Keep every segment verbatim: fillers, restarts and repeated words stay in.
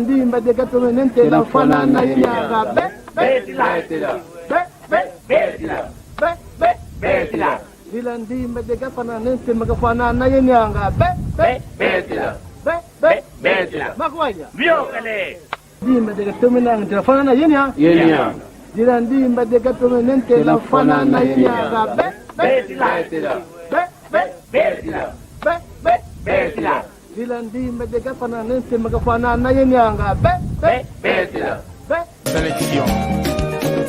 Ndimba de katomene ntela fwana na ye nianga. Be, be, betila. Be, be, betila. Be, be, betila. Dila ndimba de kafwana nente makafwana na ye nianga. Be, be, betila. Be, be, betila. Makwanya. Biokele. Ndimba de katomene ntela fwana na ye nianga. Ye nianga. Dila ndimba de katomene ntela fwana na ye nianga. Be, be, betila. Be, be, betila. Be, be, betila. Dila ndimba de kafwana nente makafwana na ye nianga. Be, be, betila. Be. Sélection.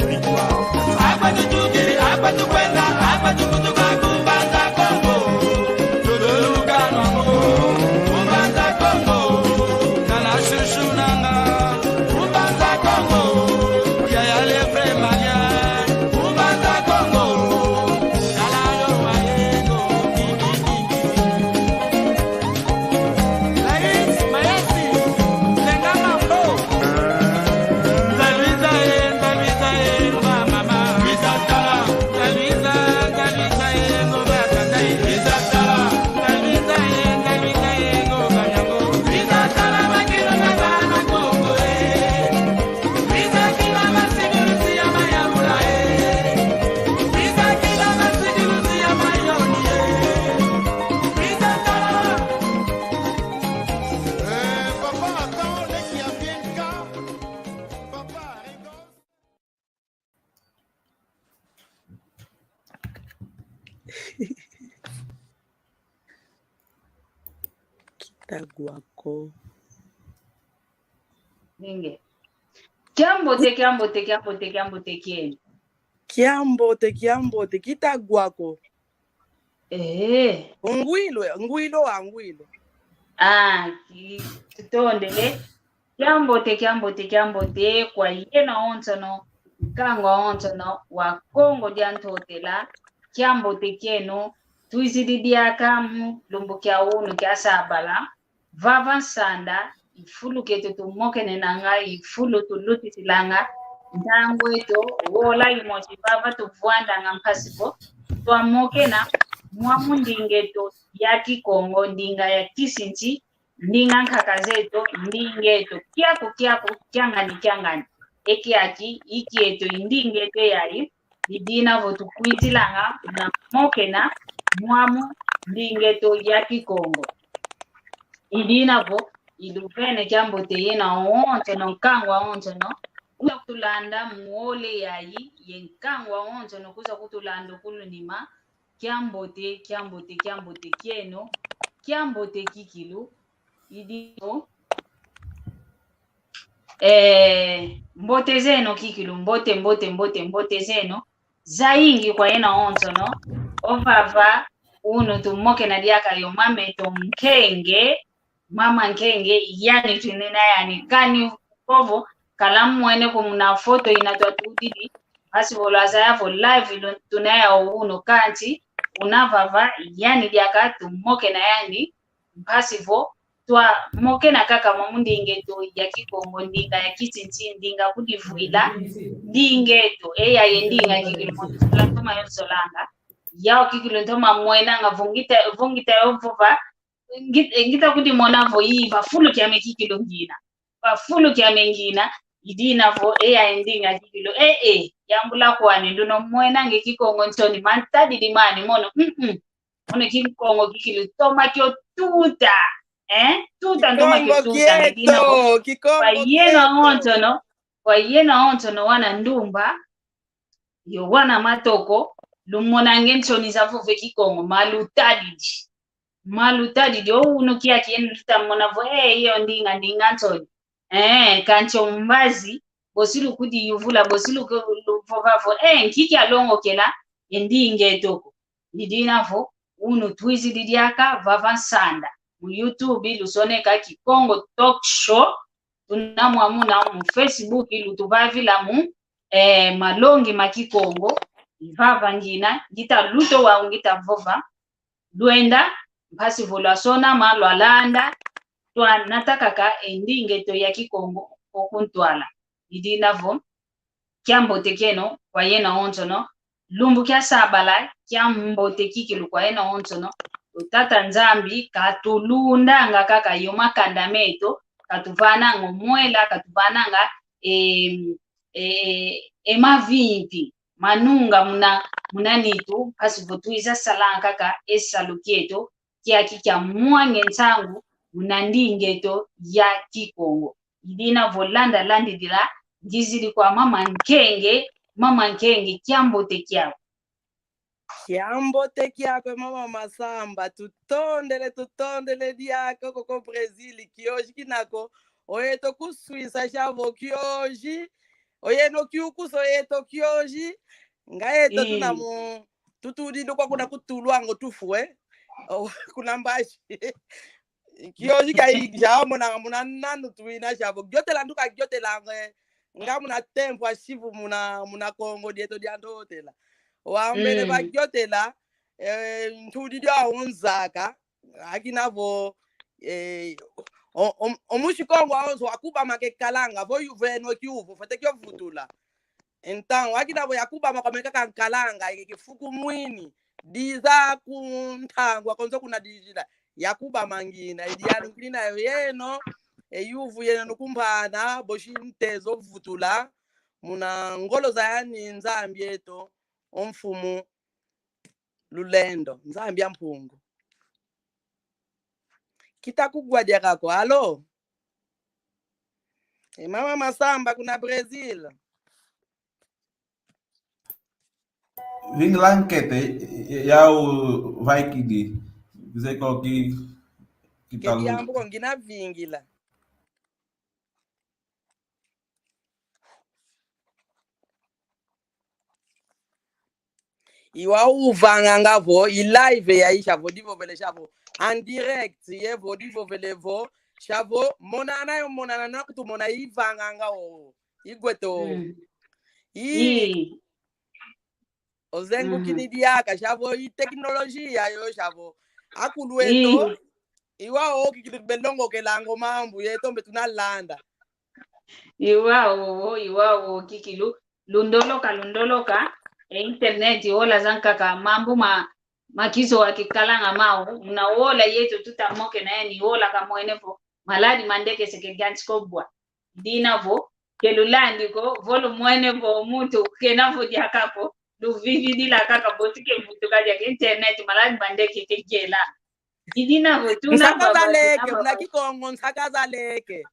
Victoire. Kitagwako. Nenge. Kiambote, kiambote, kiambote, kiambote kieno. Kiambote, kiambote, kitagwako. Eh. Ngwilo, ngwilo wa ngwilo. Ah, ki-, tutondele. Kiambote, kiambote, kiambote, kwa yeno onsono, nkangu onsono, wa Kongo dia Ntotela, kiambote kieno, twizidi diaka mu lumbu kia unu kia sabala, vava nsanda, i fulu kieto tumokenenanga, i fulu tulutisilanga, ntangu eto, wola imosi vava tuvwandanga mpasi vo, twamokena, mwamu ndinga eto ya Kikongo, ndinga ya kisinti, ndinga nkaka zeto, ndinga eto, kiaku, kiaku, kiangani, kiangani. E kiaki, i kieto, i ndinga eto yayi, i dina vo tukwitilanga, na mokena, mwamu, ndinga eto ya Kikongo. I dina vo, iluvene kiambote yeno onsono, nkangu onsono, kuza kutulanda mu wole yayi, ye nkangu onsono, kuza kutulanda kulunima, kiambote, kiambote, kiambote kieno, kiambote kikilu, i dina vo, eh, mbote zeno kikilu, mbote, mbote, mbote, mbote zeno, zayingi kwa yeno onsono, ovava, unu tumokena diaka yo mameto Nkenge, Mama Nkenge, yani twinina yani kani vovo, kala mwene ko muna foto ina twatudidi, mpasi vo lwazaya vo live lu-, tuna yau unu kansi, una vava, yani diaka tumokena yani, mpasi vo, twamokena kaka mwamu ndinga eto ya Kikongo, ndinga ya kisinti, ndinga kudivwila, ndinga eto, e yayi ndinga kikilu moto, tula ntoma yo solanga, yau kikilu ntoma mwenanga, vo ngita, vo ngita yo vova, Ngi-, ngita kudimona vo i va fulu kiame kikilu ngina. Va fulu kiame ngina, i dina vo, e, ya ndinga kikilu. E, e, yambula kwani, nduno mwena nge Kikongo nsoni, mantadidi mani, mono, mm, mm. Mono Kikongo kikilu, toma kio tuta. Eh? Tuta, ntoma kio tuta, nge dina vo. Kikongo, kwa yeno onsono, kwa yeno onsono wana ndumba, yo wana matoko, lumonange nsoni za vova e Kikongo, ma lutadidi. Ma lutadidi, o unu kiaki yenu lutamona vo, eh, iyo ndinga, ndinga nsoni. Eh, kansi o mbazi, bosi lukudiyuvula, bosi luku-, luvova vo, eh, nki kialongokela e ndinga eto ko. I dina vo, unu twizidi diaka vava nsanda. Mu YouTube, lusoneka Kikongo Talk Show, tuna mwamuna mu Facebook, lutuvavila mu, eh, malongi ma Kikongo, i vava ngina, ngita luta wau ngita vova, lwenda, mpasi vo lwasonama, lwalanda, twanata kaka e ndinga eto ya Kikongo, o kuntwala. I dina vo, kiambote kieno, kwa yeno onsono, lumbu kia sabala, kiambote kikilu kwa yeno onsono, o Tata Nzambi, katulundanga kaka yo makanda meto, katuvananga o mwela, katuvananga e, e, e mavimpi manunga muna, muna nitu, mpasi vo twiza salanga kaka e salu kieto kiaki kia mwange nsangu muna ndinga eto ya Kikongo. I dina vo landa landidila, ngizidi kwa mama Nkenge, mama Nkenge, kiambote kiaku. Kiambote kiaku, mama Masamba, tutondele, tutondele diaka koko Brazil, kioji kinako, o yeto ku Suíça, sia vo kioji, o yeno kiukuso yeto kioji, nga yeto tuna mu, tutudidi kwa kuna ku Tuluango tufue, o, kuna mbashi. Kioji kia ija muna, muna nanu tuina sia vo. Giotela nduka giotela nge. Nga muna tempo a sivu muna, muna Kongo dieto dia ntotela. Wambele ba giotela, eh, ntudi dia onzaka. Akina vo, eh, o, o, o musi Kongo aonso wakubama ke kalanga, vo yu-, veno kiuvu, fwete kio vutula. Então, akina vo yakubama kwa meka kankalanga, ike kifuku mwini, diza ku ntangu akonso kuna dijila, yakubama ngina, idi yanu ngina yo yeno, e yuvu yeno nukumbana, bosi ntezo vutula, muna ngolo za yani Nzambi eto, o mfumu Lulendo, Nzambi a Mpungu. Kita kugwa diaka ko, alo? E mama Masamba kuna Brazil. Vingila nkete, ya uvaikidi, zeko ki, kitalu. Keti yambu ko ngina vingila. Iwa uvanganga vo, i live ya i sia vo, divovele sia vo, en direct, ye vo, divovele vo, sia vo, monana yo, monana na kutu mona ivanganga o, igweto. Mm. I, i. Ozengu kini diaka, sia vo, i teknolojia yo, sia vo. Akulu eto, i. Iwa o, kikilu belongokelanga o mambu, yeto mbe tunalanda. Iwa o, iwa o, kikilu. Lundoloka, lundoloka, e internet, ola zankaka, mambu ma, ma kizowa kikalanga mau, muna ola yeto tuta moke na yani, ola kamwene vo, maladi mandeke seke gansi kobwa. Dina vo, ke lulandi ko, vo lumwene vo, muntu, kena vo diaka ko, luvividila kaka, boti ke vutuka diaka internet, maladi mandeke ke gela. Dina vo, tuna nsaka zaleke, muna Kikongo, nsaka zaleke.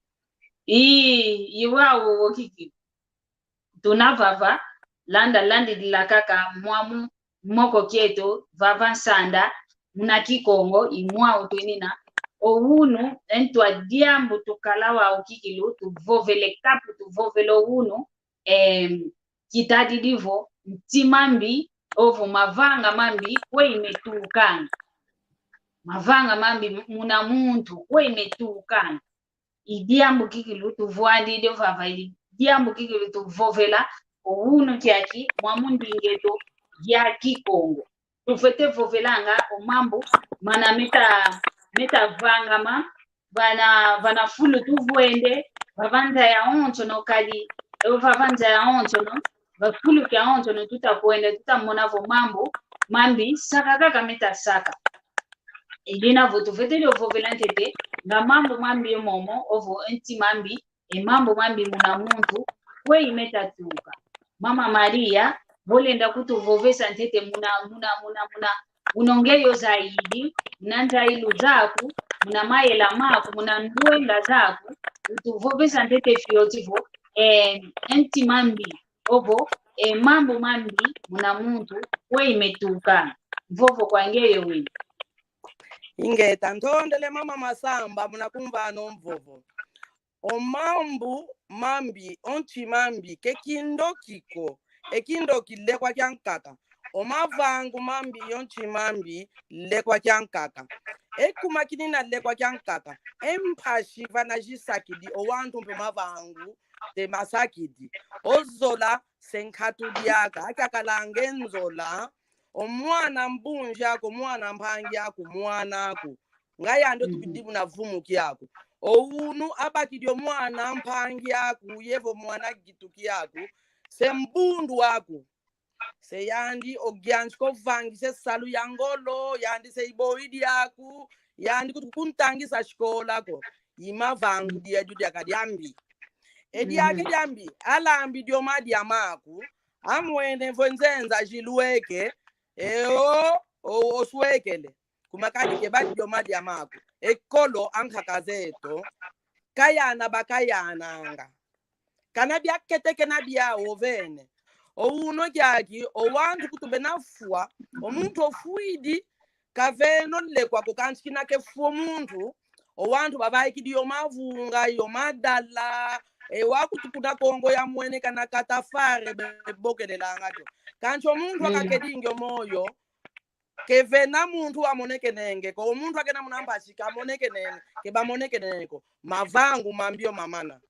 I, iwa o, o kiki. Tuna vava, landa, landidila kaka mwamu moko kieto, vava nsanda, muna Kikongo, i mwau twinina. O unu, e ntwa diambu tukala wau kikilu, tuvovele kapu, tuvovele o unu, em, kitadidi vo, ntima mbi, ovo mavanga mambi, kwe imetukanga. Mavanga mambi muna muntu, kwe imetukanga. I diambu kikilu tuvwandidi vava, i diambu kikilu tuvovela, o unu kiaki, mwamu ndinga eto ya Kikongo. Tufwete vovelanga o mambu mana meta, meta vangama, vana, vana fulu tuvwende, vava nza ya onsono kadi, e vava nza ya onsono, va fulu kia onsono tuta kwenda, tuta mona vo mambu mambi saka kaka meta saka. I dina vo tufwete dio vovela ntete, nga mambu mambi e momo, ovo e ntima mbi, e mambu mambi muna muntu, kwe imeta tuka. Mama Maria, vo lenda kutuvovesa ntete muna, muna, muna, muna, muna ngeyo zaidi, muna nzailu zaku, muna mayela maku, muna ndwenga zaku, utuvovesa ntete fioti vo, eh, e ntima mbi, ovo, e mambu mambi muna muntu, kwe imetuka. Mvovo kwa ngeyo wina. Ingeta, ntondele mama Masamba, muna kumvana o mvovo. O mambu mambi, o ntima mbi, ke kindoki ko. E kindoki lekwa kiankaka. O mavangu mambi, o ntima mbi, lekwa kiankaka. E kuma kinina lekwa kiankaka. E mpasi vana zisakidi, o wantu mpe mavangu te masakidi. O zola se nkatu diaka, akiakalanga e nzola. O mwana mbunzi aku, mwana mpangi aku, mwana aku. Nga yandi otubidi muna vumu kiaku. O unu abakidi o mwana mpangi aku, yevo mwana gitu kiaku. Se mbundu aku. Se yandi ogianzi ko vangisa e salu ya ngolo, yandi se iboidi aku, yandi kutu kuntangisa sikola ko. i mavangu diedio diaka diambi. E diaka diambi, alambi dio madia maku, amwene vo nzenza jilweke, e o, o, oswekele. Kuma kadi keba dio madia maku. Ekolo ankaka zeto, kayana bakayananga. Kana biaketeke na biau ovene. O uno kiaki, o wantu kutu bena fwa, o muntu ofwidi, kaveno lekwa ko kansi kina kefwa o muntu, o wantu bavaikidi yo mavunga, yo madala, e wakutu kuna Kongo ya Mwene kana katafare be-, bebokelelanga tio. Kansi o muntu akakedingi o moyo, kevena muntu wamonekenenge ko, o muntu akena muna mpasi kamonekenenge, ke bamonekenenge ko, mavangu mambi o mamana.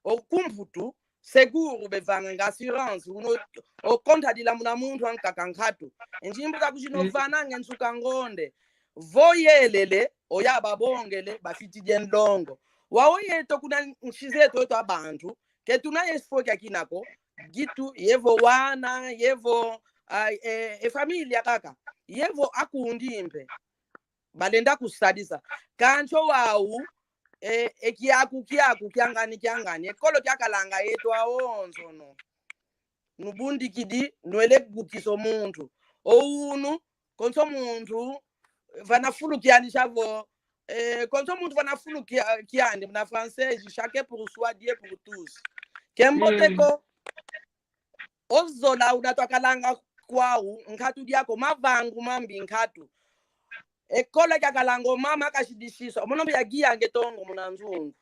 O kumputu, seguru bevanganga assurance, uno, o konta dila muna muntu ankaka nkatu. E nzimbu zaku zino vananga e nsuka ngonde. Vo yelele, o yababongele, bafitidi e nlongo. Wau yeto kuna nsi zeto yeto abantu, ketuna espoir kiakina ko, gitu, yevo wana, yevo, a, e, e familia kaka, yevo akundi mpe. Balenda kusadisa. Kansi o wau, e, e kiaku, kiaku, kiangani, kiangani. Ekolo kiakalanga yeto awonsono. Nubundikidi, nwele kukisa o muntu. O unu, konso muntu, vana fulu kiandi savo, e, konso muntu vana fulu kia-, kiandi, muna français, chacun pour soi, Dieu pour tous. Kembote ko, o zola una twakalanga kwau, nkatu diako, mavangu mambi nkatu. Ekolo kiakalanga o mama kasidisisa, o mono mbi yagiange tongo muna nzungu.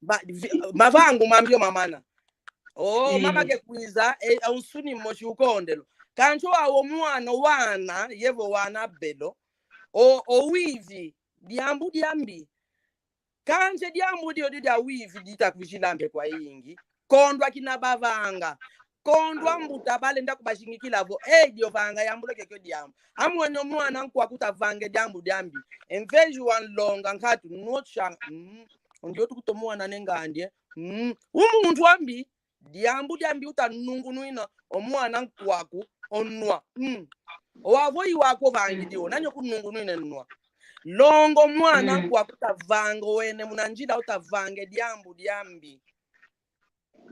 Ba, vi-, mavangu mambi o mamana. O mama kekwiza, e, a unsuni mosi ukondelo. Kansi o wau o mwana, wana, yevo wana belo. O, o wivi, diambu diambi. Kansi diambu dio, dio dia wivi dita kwizila mpe kwayingi. Kondwa kina bavanga. Kondwa mbuta balenda kubazingikila vo, e, dio vanga yambula kiokio diambu. Amwene o mwana nkwaku uta vanga e diambu diambi. Enveji wa nlonga nkatu, nwotsha, mm, ondio tukuto mwana nengandie. Mm, u muntu ambi, diambu diambi uta nungunwina o mwana nkwaku onwa. Mm. O wau vo i waku ovangidi o, nani okunungunwina nwa? Longa o mwana nkwaku uta vanga wene muna nzila uta vanga e diambu diambi.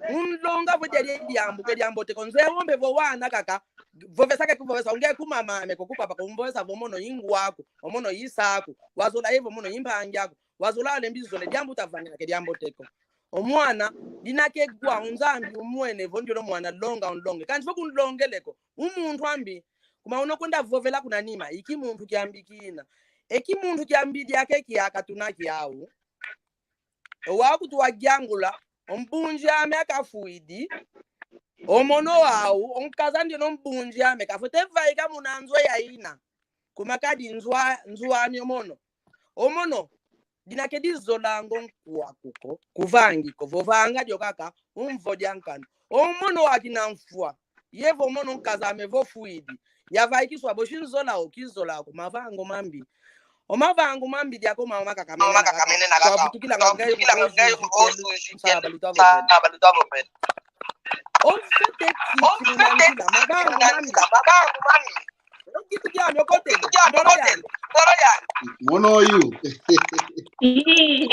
Unlonga vo diadi e diambu ke diambote ko, nzeye wombe vo wana kaka, vovesa ke kuvovesa, unge kumamame ko kupapa ko, umvovesa vo mono i ngwaku, o mono i saku, wazola yevo mono i mpangi aku, wazola alembi zole, diambu uta vanga ke diambote ko. O mwana, dina kegwa, o Nzambi umwene vo ndiono mwana longa, unlonge. Kansi vo kunlongele ko, u muntu ambi, kuma uno kwenda vovela kuna nima, i kimuntu kiambi kina. E kimuntu kiambi diake kiaka tuna kiau. O wau kutu wagiangula, o mbunzi ame akafwidi, o mono wau, o nkaza ndiono mbunzi ame, kafwete vaika muna nzo ya ina. Kuma kadi nzo a-, nzo ame o mono. O mono, dina kedi zolanga o nkwaku ko, kuvangi ko, vovanga dio kaka, umvo dia nkanu. O mono wakina mfwa. Yevo mono nkaza ame vo fwidi. Yavaikiswa bo si nzola o, kizola ko, mavangu mambi. O mavangu mambi diako mama kaka mene na kaka. Twavutukila nga ngai kubozu, nsaba lutwa vovela. O fete titi na nzila, mavangu mambi. Mono yu. Ii,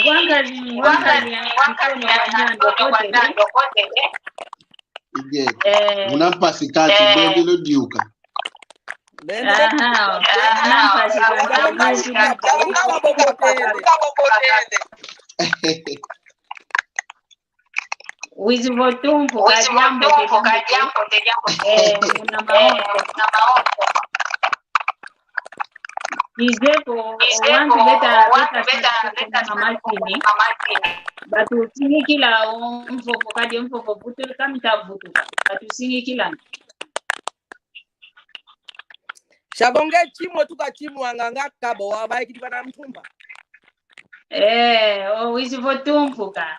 wangani, wangani, Antonio wa Nando kotele. Ige. Eh. Muna mpasi kati, eh, bendelo diuka. Aha, muna mpasi kati, bendelo diuka. Wizi vo tumpuka diambu te diambu te. Eh, muna maonso. Izeko, o wantu beta, beta, beta, beta, mama Tini. Batusingikila o mvovo, kadi o mvovo vutu, kamita vutu. Batusingikila. Sha bo nge chimwe tuka chimwanga nga kabo wavaikidi vana ntumba. Eh, o wizi vo tumpuka.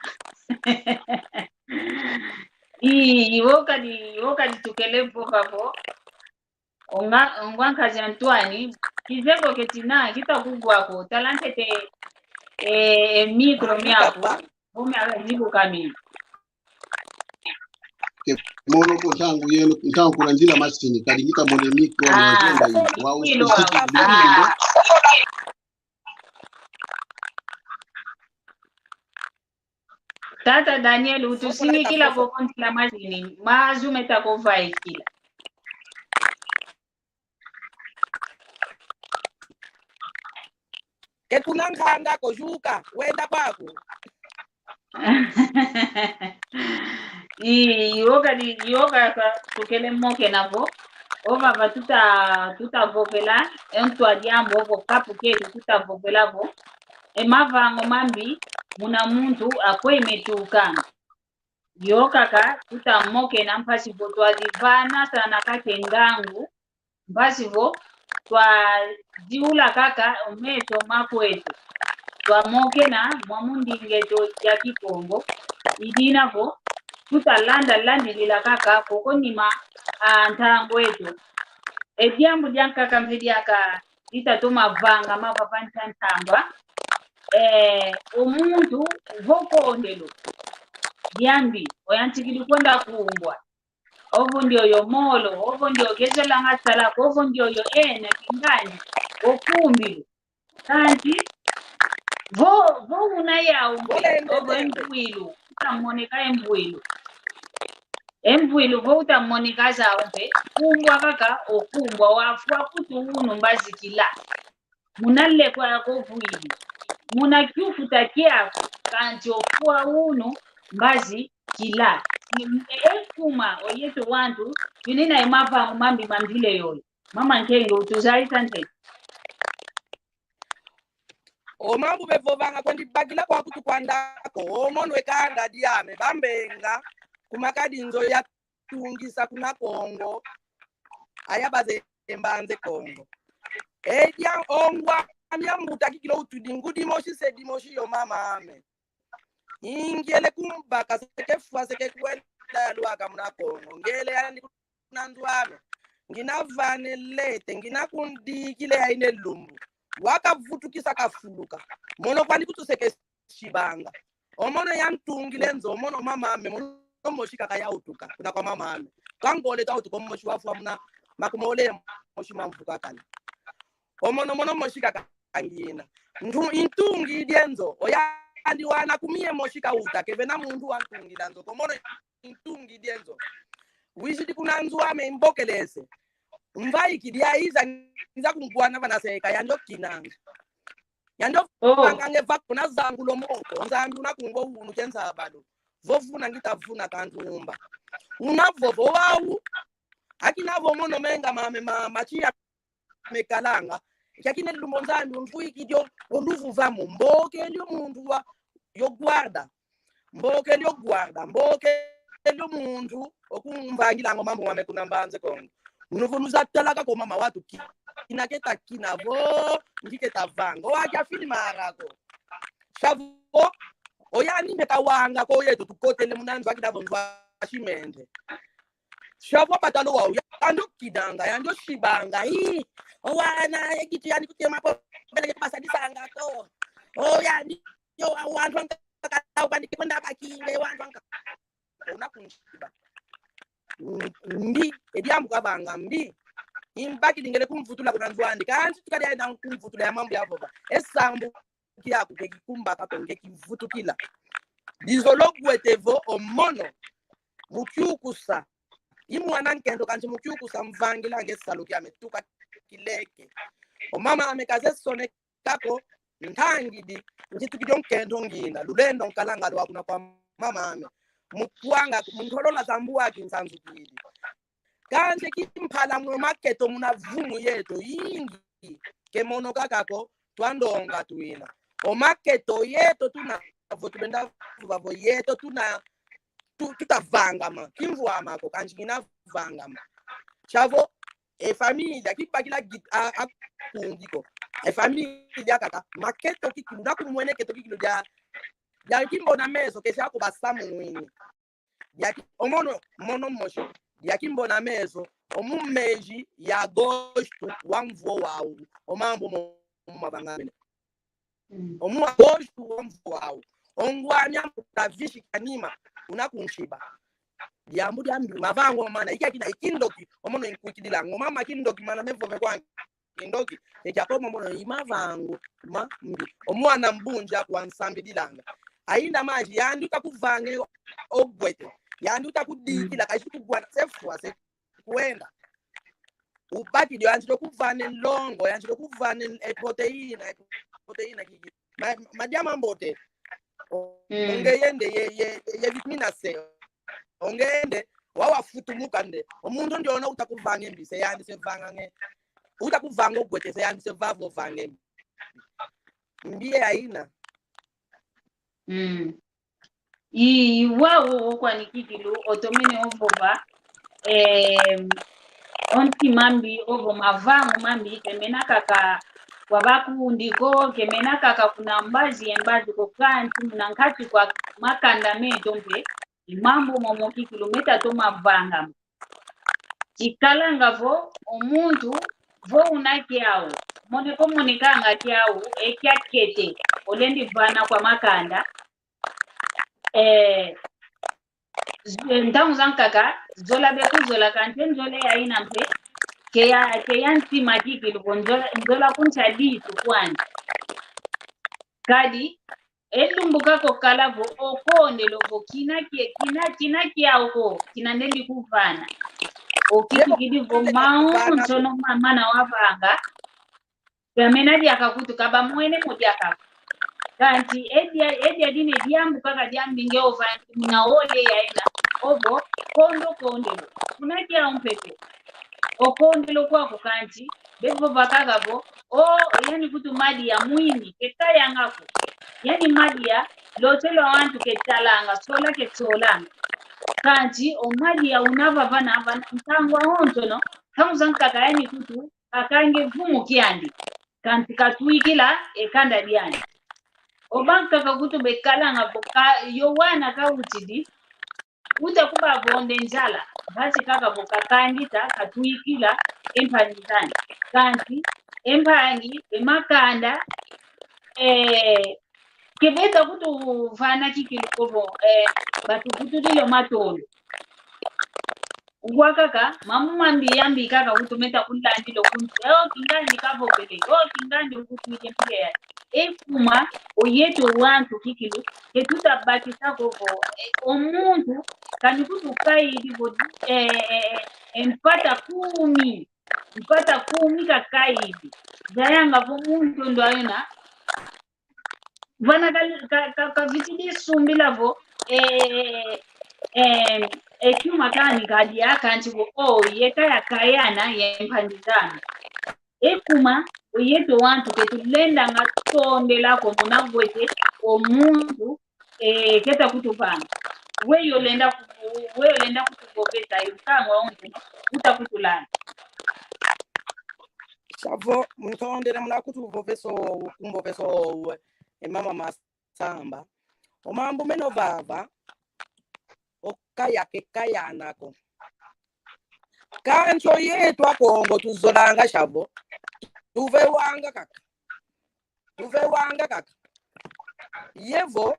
Ii, iwo kadi, iwo kadi tukele vova vo. Onga, ongwa nkazi Antoine, kizeko ketina, kita kugwa ko, tala ntete, eh, eh, micro miaku, bo miaka zibu kamili. Ke mono ko ntangu yeno, ntangu kuna nzila masini, kadi ngita mone micro, ah, na zonda yi, wa ino, usisiki, ah, bilili, ah. Ndo. Tata Daniel, utusinikila koko nzila mazini, mazu meta kuvaikila. Ke kuna nkanda ko, zuka, wenda kwaku. I, yoka di, yoka ka, tukele mokena vo. Ovava tuta, tuta vovela, e ntu a diambu ovo kapu ketu tuta vovela vo. E mavango mambi, muna muntu akwe metukanga. Yoka ka, tuta mokena mpasi vo twadi vana sana kake ngangu, mpasi vo twaziula kaka o meso makwetu. Twamokena mwa mu ndinga eto ya Kikongo. I dina vo tuta landa landilila kaka koko nima a ntangu eto. E diambu diankaka mpe diaka dita toma vangama vava nta ntangwa. Eh, o muntu vo kondelo diambi, oyantikidi kwenda kumbwa. Ovo ndioyo molo, ovo ndioyo kezolanga sala ko, ovo ndioyo ena kingandi, okumbilu. Kanti vo, vo una yau mpe, ovo e mbwilu, uta moneka e mbwilu. E mbwilu vo uta moneka zau mpe, kumbwa kaka okumbwa, wafwa kutu unu mbazi kila. Muna leko yako vwidi, muna kiufuta kiaku, kanti ofwa unu mbazi kila. E kuma oyeto wantu, tunina e mavangu mambi mambile yoyo. Mama Nkenge, utuzayisa nte. O mambu bevovanga kwandi bakila kwa kutu kwandako, o mono e kanda diame, bambenga, kuma kadi nzo ya tungisa kuna Kongo, aya baze mbanze Kongo. Edia ongwa mia mbuta kikilo utudi ngudi mosi se dimosi yo mama ame. Ingele kumbaka seke fwa seke kwenda lwaka muna Kongo. Ngele yani kuna nzo ame. Ngina vane lete, ngina kundikile ya ine lumbu. Wakavutukisa kafuluka. Mono kwandi kutu seke sibanga. O mono yantungile nzo, o mono mama ame, mono mosi kaka yautuka, kuna kwa mama ame. Kangole kautuka o mosi wafwa muna makumole mosi mamvuka kani. O mono, mono mosi kaka ngina. Ntu, intungidi e nzo, oyandi wana kumie mosi kauta, kevena muntu wantungila nzo, ko mono intungidi e nzo. Wizidi kuna nzo ame imbokelese. Mvaikidi aiza, nza kungwana vana seka, yandi okinanga. Yandi ovanga nge vako na zangula o moko, Nzambi una kungwa unu ke nsabado. Vovuna ngita vuna kantumba. Una vovo wau. Akina vo mono menga mame ma, machia mekalanga. Kia kine lumbo Nzambi untuiki dio, oluvu vamo. Mboke ndio muntu wa, yo guarda. Mboke ndio guarda, mboke ndio muntu okumvangilanga o mambu mame kuna mbanze Kongo. Uno vo nuza talaka ko mama watu ki-, kina keta kina vo, ngi keta vanga. O akia filmara ko. Shavo, oyandi meka wanga ko yeto tukotele muna nzo akina vo nzo a shimende. Shavo patalo wau, yandi okinanga, yandi osibanga, ii, o wana, ekitu yandi kutema po, bele ke pasadisanga ko. Oyandi, yo, wantu ankaka, kwandi kwenda bakinge, wantu ankaka. Una kunsiba. Mbi, e diambu kavanga mbi. Imbakidi ngele kumvutula kuna nzo andi. Kansi tukadi aenda kumvutula ya mambu yavova. E sambu kiaku ke kikumbaka ko nge kivutukila. Dizolo gwete vo o mono. Mukiukusa. I mwana nkento kansi mukiukusa mvangila nge salu kiame tuka kileke. O mama ame kaze sone kako ntangidi, ntitukidi o nkento ngina, lulendo nkalanga lwa kuna kwa mama ame. Mukwanga, muntolola zambu waki nsanzukidi. Kansi kimpala mu maketo muna vumu yeto, ingi, ke mono kaka ko, twandonga twina. O maketo yeto tuna, vo tubenda vova vo yeto tuna, tu-, tutavangama, kimvwama ko, kansi kina vangama. Shavo, e família, kibakila git-, a, a, kundi ko. E família kaka, maketo kikilu, na kumwene keto kikilu dia, dia kimbona meso, kesi ako basamu mwini. Dia ki-, o mono, mono mosi, dia kimbona meso, o mu mezi ya agosto, wa mvu wau, o mambu mo, mo mavangamene. Mm. O mu agosto wa mvu wau. O ngwami ambuta visi kanima. Una kunsiba. Diambu diambi. Mavango mana. Iki akina ikindoki. O mono inkwikidilanga. O mama kindoki mana mevove kwa kindoki. Eki ako mono i mavango mambi. O mwana mbunja kwa nsambi dilanga. Aina manji, yandi uta kuvanga o gwete. Yandi uta kudikila, mm, kaisi kugwana se fwa se kwenda. Ubakidi, yanzidi kuvana nlongo, yanzidi kuvana e proteína, e proteína kiki. Ma, madia mambote. O, mm, onge yende ye, ye, ye vitamina C. Onge yende, wawa futumuka nde. O muntu ndiona uta kuvanga mbi, se yandi se vanga nge. Uta kuvanga o gwete, se yandi se vava vanga mbi. Mbi ye aina. Mm. I, i wau okwani kikilu, otomene ovova, eh, o ntima mbi, ovo mavangu mambi, kemena kaka kwa bakundi ko, kemena kaka kuna mbazi ye mbazi ko, kanti muna nkati kwa makanda meto mpe, i mambu momo kikilu meta toma vangama. Ikalanga vo, o muntu, vo una kiau, mone ko monekanga kiau, e kiakete, olendi vana kwa makanda, eh, z-, ntangu zankaka, zola be kuzola kanti nzola ya ina mpe, ke ya, ke ya ntima kikilu ko nzola, nzola kuntia ditu kwandi. Kadi, e lumbu kakokala vo okondele vo kina kie-, kina, kina kiau ko, kina ndendi kuvana. Okitukidi vo maonsono ma-, mana wavanga. Kamena diaka kutu, kabamwene mo diaka. Kanti e dia, e dia dine diambu kaka diambi nge ovanti muna ole ya ina. Ovo, kondo kondelo. Kuna kia umpeko. Okondelo kwaku kanti, bevova kaka vo, o, yani kutu madia mwini, ketayanga ko. Yani madia, lotelo wantu ketalanga, sola kesolanga. Kanti, o madia una vava na vana, ntangu awonsono, ntangu zankaka yani kutu, kakange vumu kiandi, kanti katwikila e kanda diandi. Obankaka kutu bekalanga vo ka, yo wana kautidi, uta kubavonde nzala, basi kaka vo kakangita, katwikila e mpangi zandi. Kanti e mpangi, e makanda, eh, kebeta kutu vana kikilu ko vo, eh, batuvutudile matondo. Wakaka, mambu mambi yambi kaka kutu meta kulandila kunti. O, kingandi kavovele. O, kingandi kutwile mpila ya. E kuma, o yeto wantu kikilu, ke tuta bakisa ko vo, eh, o muntu, kani kutu kaidi vo, eh, eh, eh, mpata kumi. Mpata kumi kakaidi. Zayanga vo muntu ndo ayona, vana ka, ka, ka, kavitidi sumbila vo, eh, eh, eh, kiuma kani kadia kanti vo, o, yeka yakayana ye mpangi zame. E kuma, o yeto wantu ketulendanga tondela ko muna gwete, o muntu, eh, keta kutuvanga. Weyo lenda ku-, weyo lenda kutuvovesa, yo kangwa onti, uta kutulanda. Savo, muntondele muna kutuvoveso, kumboveso, e mama Masamba. O mambu meno vava, okaya kekayana ko. Kanti o yeto Akongo tuzolanga savo, tuvewanga kaka. Tuvewanga kaka. Yevo,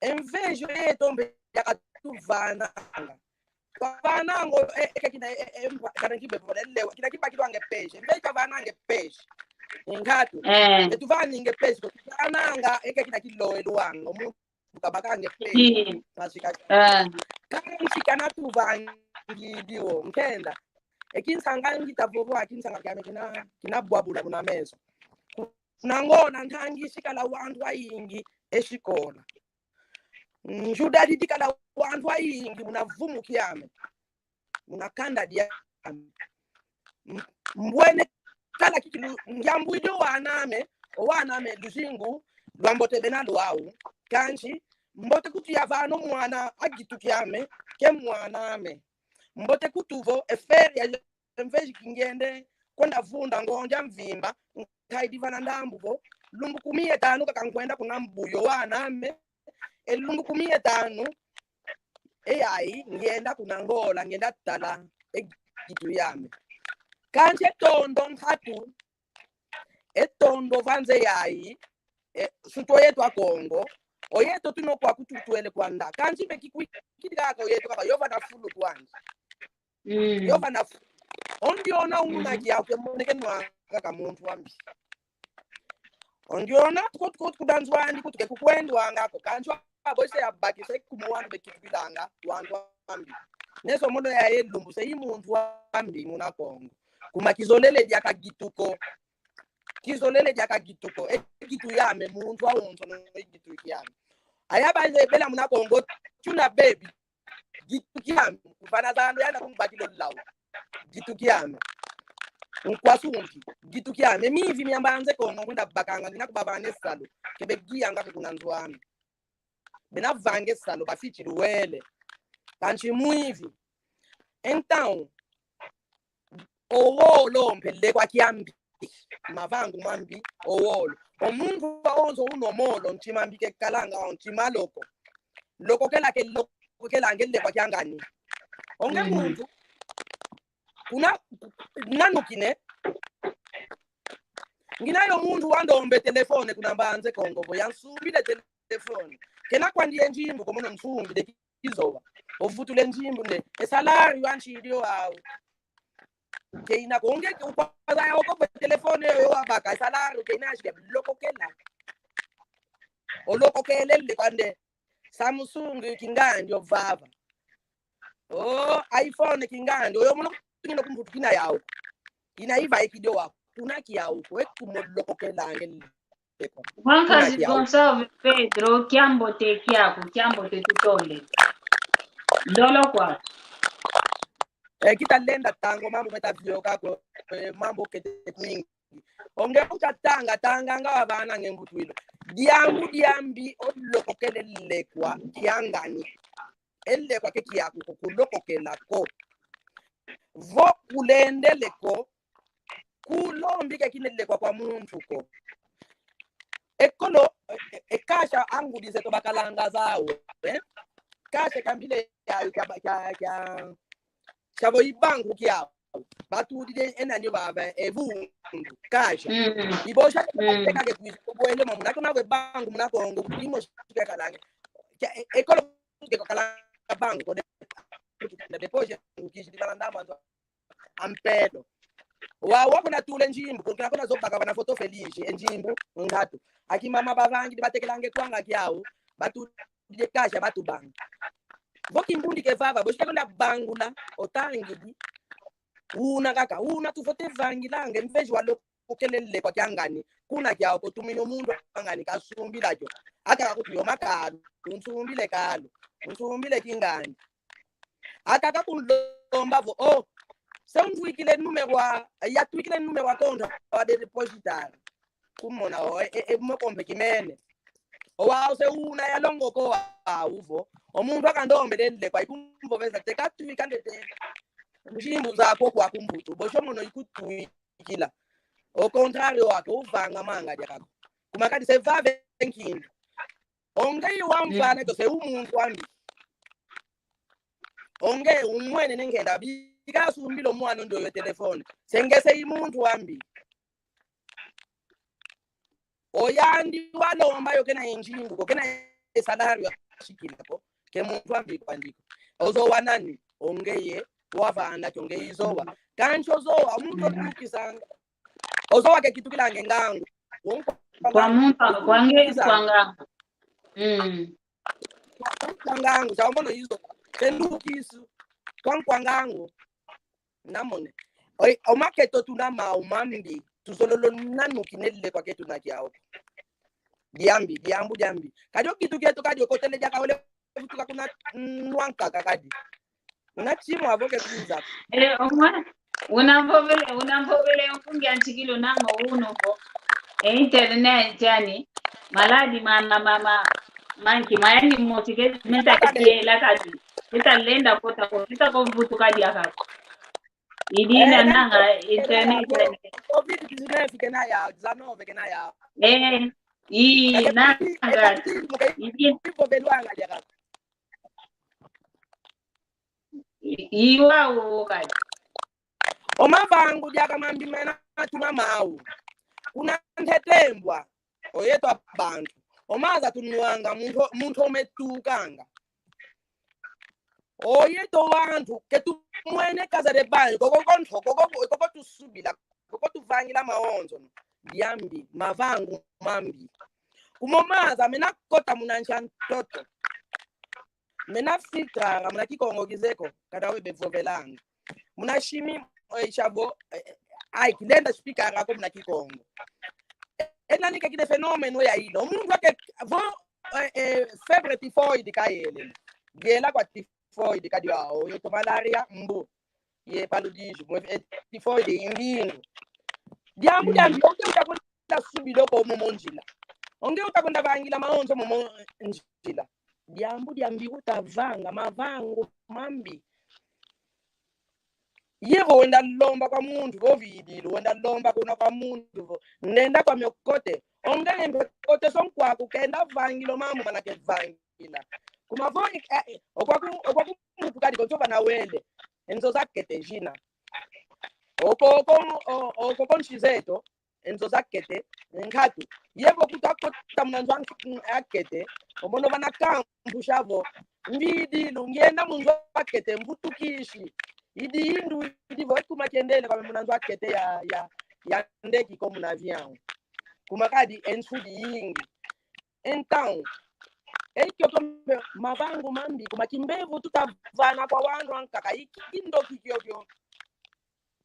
enveja yeto mbe yakatuvananga. Kavananga, e, e, kina, e, e, mba, kana kibe pole lewa, kina kibakilwanga peixe. Mbe kavananga peixe. Ngatu. Eh. E tuvaninge peixe, kavananga, e kina kiloelwanga. Omuntu kabakange peixe. Mm. Masika. Eh. Kansi kana tuvangidi wo, nkenda. E kinsanga ngita vovo, a kinsanga kiame kina, kina bwabula kuna meso. Kuna Ngola ntangi sikala wantu ayingi e sikola. Njuda didikala wantu ayingi muna vumu kiame. Muna kanda diame. M-, mbwene kala kikilu, ngiambwidi o waname, o waname luzingu lwambote bena lwau. Kansi, mbote kutu yavana o mwana a gitu kiame, ke mwaname. Mbote kutu vo, e feria ya enveja kingende, kwenda vunda ngonja mvimba, nkaidi vana ndambu vo, lumbu kumi ye tanu kaka nkwenda kuna mbuyo waname, e lumbu kumi ye tanu, e yayi, ngenda kuna Ngola, ngenda tala, e gitu yame. Kansi e tondo nkatu, e tondo vanze yayi, e, sutu o yeto Akongo, o yeto tuna kwa kutu twele kwanda. Kansi mbe kikwikidi kaka o yeto kaka, yo vana fulu kwandi. Mm. Yo vana fu-, ondi ona una, mm, kiau ke moneke nwa kaka muntu wambi. Ondiona kutu kutu kudanzwandi kutu ke kukwendwanga ko. Kansi abo se abakisa ikumu wantu bekitukilanga wantu ambi. Neso mono ya elumbu se i muntu ambi muna Kongo. Kuma kizolele diaka gitu ko. Kizolele diaka gitu ko. E gitu yame muntu awonso no e gitu kiame. Aya banze bela muna Kongo tuna bebi. Gitu kiame. Kufana zando yana kumbakilo lau. Gitu kiame. Nkwasunki. Gitu kiame. Mivi mia mbanze Kongo nkwenda bakanga ngina kubavane salo. Kebe giyanga kuna nzo ame. Bena vange salo bafiti luwele. Kansi mwivi. Então, owolo mpe lekwa kiambi. Mavangu mambi, owolo. O muntu awonso uno molo, ntima mbi kekalanga, o ntima loko. Loko kela ke loko kela nge lekwa kiangani. Onge muntu. Kuna, nanukine. Ngina yo muntu wandombe telefone kuna mbanze Kongo, vo yansumbile telefone. Kena kwandi ye njimbu, komono nsumbile kizowa. Ovutule njimbu nde, e salário ansi ilio au. Keina konge, ke ukwaza ya oko pe telefone yo wabaka, e salário keina ashike loko kela. Oloko kelele kwande. Samsung kingandi ovava. Oh, iPhone kingandi. Oyo mono kutungina kumbutu kina yau. Ina iva ikidio wa. Kuna kiau. Kwe kumoloko kelange. Wankazi Gonçalves Pedro, kiambote kiaku, kiambote tutonde. Ndolo kwa. Eh, kita lenda tango mambu meta vioka ko, eh, mambu kete kwingi. Onge uta tanga, tanga nga wavana nge mbutwilo. Diambu diambi olokele lekwa kiangani. E lekwa ke kiaku ko kulokokela ko. Vo kulendele ko, kulombi ke kine lekwa kwa muntu ko. Ekolo, e, e, e kasha angudi zeto bakalanga zau, eh? Kasha kambile ya, ya, ya, ya, shavo ibangu kiau. Batudide ena ndio baba, e vundu, kasha. Mm. Ibosha, mm, teka ke kuiza, kubwele mamu, nako na kwe bangu, muna Kongo, imo shika kalange. Kia, e, ekolo ke kalanga bangu, kode, na depois, ukishidi balanda manzo. Ampelo. Wa, wa kuna tule njimbu, kuna kuna zobaka wana foto Feliz, e njimbu, ngatu. Aki mama bavangi, batekelange kwanga kiau, batu, de kasha, batu banga. Vo kimbundi ke vava, boshike kuna bangula, otangidi. Una kaka, una tufote vangilange, mveji wa loko kelele kwa kiangani. Kuna kiau ko tumino mundu angani kasumbila kio. Aka kakuti yo makalu, unsumbile kalu, unsumbile kingani. Aka kakulomba vo, oh, se untwikile numéro wa, yatwikile numéro wa konta wa de depositar. Kumona, o, e, e, e, mokombe kimene. O, wa, o, se una yalongo ko, wa, uvo. O muntu akandombele lekwa ikumvoveza te katwika ndete. Njimbu za ko kwa kumbutu. Bosho mono ikutwikila. O contrário wako, uvanga manga dia kako. Kuma kadi se vave nkindu. Onge i wamvana, mm, to se umuntu wambi. Onge umwene nengenda, bika sumbilo mwana ndo yo telefone. Senge se i muntu wambi. Oyandi walomba yo kena e njimbu ko, kena e salário ashikila ko, ke muntu wambi kwandi ko. Ozowa nani? Onge ye, wavana kio nge izowa. Kansi ozowa, muntu, mm, otukisanga. Ozowa ke kitukilange ngangu. Kwa muntu, kwa nge, kwa ngangu. Mm. Kwa ngangu, za omono izo. Tendukisu. Kwa, kwa ngangu. Namone. Oi, o maketo tuna mau mambi. Tuzololo nanukine lekwa ke tuna kiau. Diambi, diambu, diambi. Kadi o kitu kieto kadi okotele diaka ole vutuka kuna, mm, nwanka kakadi. Una chimo avo ke kuiza. Eh, omwa, unamvovele, unamvovele nkungi antikilo namo uno ko. E internet yani, maladi ma, ma, ma, ma, manki, mayani moti ke, meta kiela kadi. Kita lenda kota ko, kita ko vutuka diaka ko. Idina, eh, nanga, eh, internet yani. Covid dix-neuf kena ya, dix-neuf kena ya. Eh, i, nanga, idina. Iwa wo kadi. O mavangu diaka mambi mena tuna mau. Kuna ntete mbwa. Oyeto abantu. O maza tunwanga muntu, muntu ometukanga. Oyeto wantu, ke tumwene kaza de banyu, koko konto, koko, koko tusubila, koko tuvangila maonzo. diambi, mavangu mambi. Kuma o maza mena kota muna nsi a ntoto, mena filtranga muna Kikongo kizeye ko, kana we bevovelanga. Muna shimi, eh, shabo, eh, eh, ai, kilenda spikanga ko muna Kikongo. E nani ke kide fenomeno ya ilo. Muntu ake vo, eh, eh, febre tifoide kayele. Gela kwa tifoide kadi wao, yo to malaria, mbu. Ye paludismo, eh, tifoide, imbindu. Diambu, mm, diambi, onge utakwenda subi doko momo nzila. Onge utakwenda vangila maonzo momo nzila. Diambu diambi utavanga, mavangu mambi. Yevo wenda lomba kwa muntu vo vidilo, wenda lomba kuna kwa muntu vo, nenda kwa mio kote. Onge mpe kote so nkwaku kenda vangilo mambu mana kevangila. Kuma vo, eh, eh, okwaku, okwaku muntu kadi konso vana wele. E nzo zakete zina. Oko, oko, o-, oko konsi zeto, e nzo zakete, nkatu. Yevo kuta kota muna nzo ak-, akete, omono vana kampu shavo. Mbidi lungienda mu nzo akete, mvutukisi. Idi indu, idi vo kuma kiendele kwa muna nzo akete ya, ya, ya ndeki ko muna avião. Kuma kadi e nsudi yingi. Então, e kiokio mbe mavangu mambi, kuma kimbevo tutavana kwa wandu ankaka, i kindoki kiokio.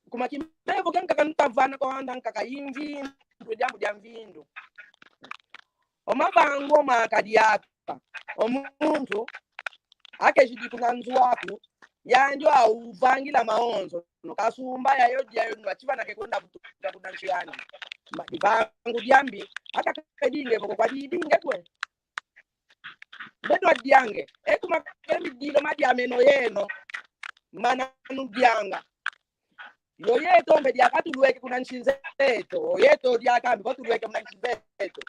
Kuma kimbevo kiankaka tutavana kwa wandu ankaka, i mvindu, diambu dia mvindu. O mavangu o makadi aka, o muntu, akeshidi kuna nzo aku, yandi wau vangila maonzo, no kasumba yayo diayo, no achiva na kekonda butuka kuna nsi yandi. Ma-, divangu diambi, ata kedinge voko kwa didinge kwe. Beto adiange, e kuma kemi dilo madiameno yeno, mana nudianga. Yo yeto mbe diaka tulweke kuna nsi zeto, yeto diaka mbe tulweke kuna nsi zeto.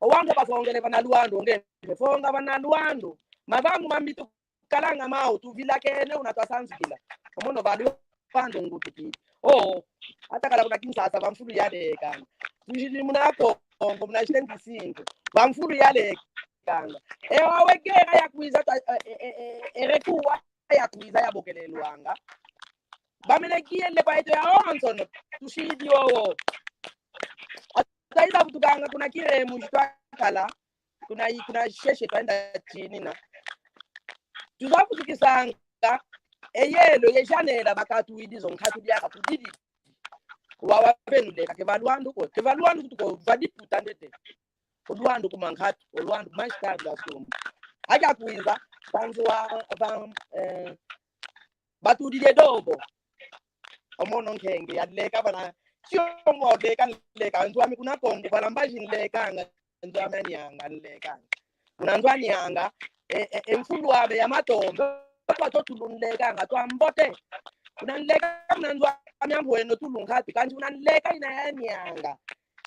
O wange bafongele vana Luandu, onge mbe fonga vana Luandu. Mavangu mambi tukalanga mau, tuvilakene una twasanzikila. Omono va Luandu ngutukidi. Oh, ata kala kuna Kinshasa, va mfulu yalekanga. Tujidi muna Kongo, muna setenta e cinco. Va mfulu yalekanga. E wawe guerra yakwiza twa, e, e, e, e, e rekuwa yakwiza yabokelelwanga. Bamene kiele kwa yeto ya onsono, tusidi wowo. Twaiza vutukanga kuna Kiremu, twakala, kuna i-, kuna sheshe twaenda tinina. Tuza vutukisanga, e yelo, ye janela bakatuwidi zo nkatu diaka kudidi. Wawa benu leka, ke va Luandu ko, ke va Luandu kutu ko, va diputa ndete. O Luandu kuma nkatu, o Luandu mais tarde da sumba. Aja kwiza, panzi wa, va, eh, batudile dobo. Omono nkenge, yaleka vana, siongo leka, leka, nzo ami kuna Kongo, vana mbazi nlekanga, nzo ami a Nianga nlekanga. Kuna nzo a Nianga, e, e, e mfulu ame ya matombe, kwa to tulu nlekanga, twa mbote. Kuna nleka, kuna nzo ami a Mbweno tulu nkatu, kansi kuna nleka ina ya Nianga.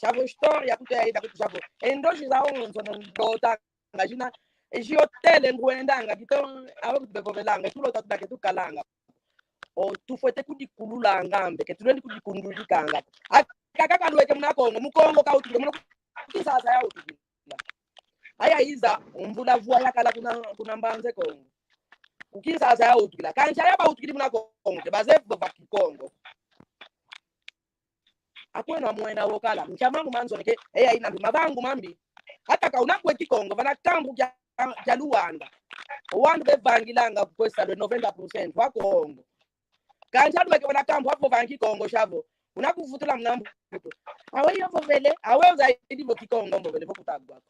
Shavo história kutu yaida kutu shavo. E ndosi za onsono ndotanga zina, e zi hôtel ngwendanga, kito, awe kutu bevovelanga, tulota tudake tukalanga. O, tufwete kudikululanga mbe, ke tulendi kudikundwidikanga. Aka kaka kalweke muna Kongo, Mukongo kautukile, muna Kinshasa yautukila. Aya iza, mvula vwa yakala kuna, kuna Mbanza Kongo. Ku Kinshasa yautukila. Kansi aya bautukili muna Kongo, ke bazeye vova Kikongo. Akweno amwena wokala, nkia mangu manzoleke, eya ina mbi mavangu mambi. Ata ka una kwe Kikongo, vana kambu kia, kia Luanda. O wandu bevangilanga kwe salu noventa por cento wa Kongo. Kansi alweke vana kambu wavovanga Kikongo shavo. Una kuvutula muna mbuto. Awe yo vovele, awe uzaidi vo Kikongo, mvovele vo kutagwa ko.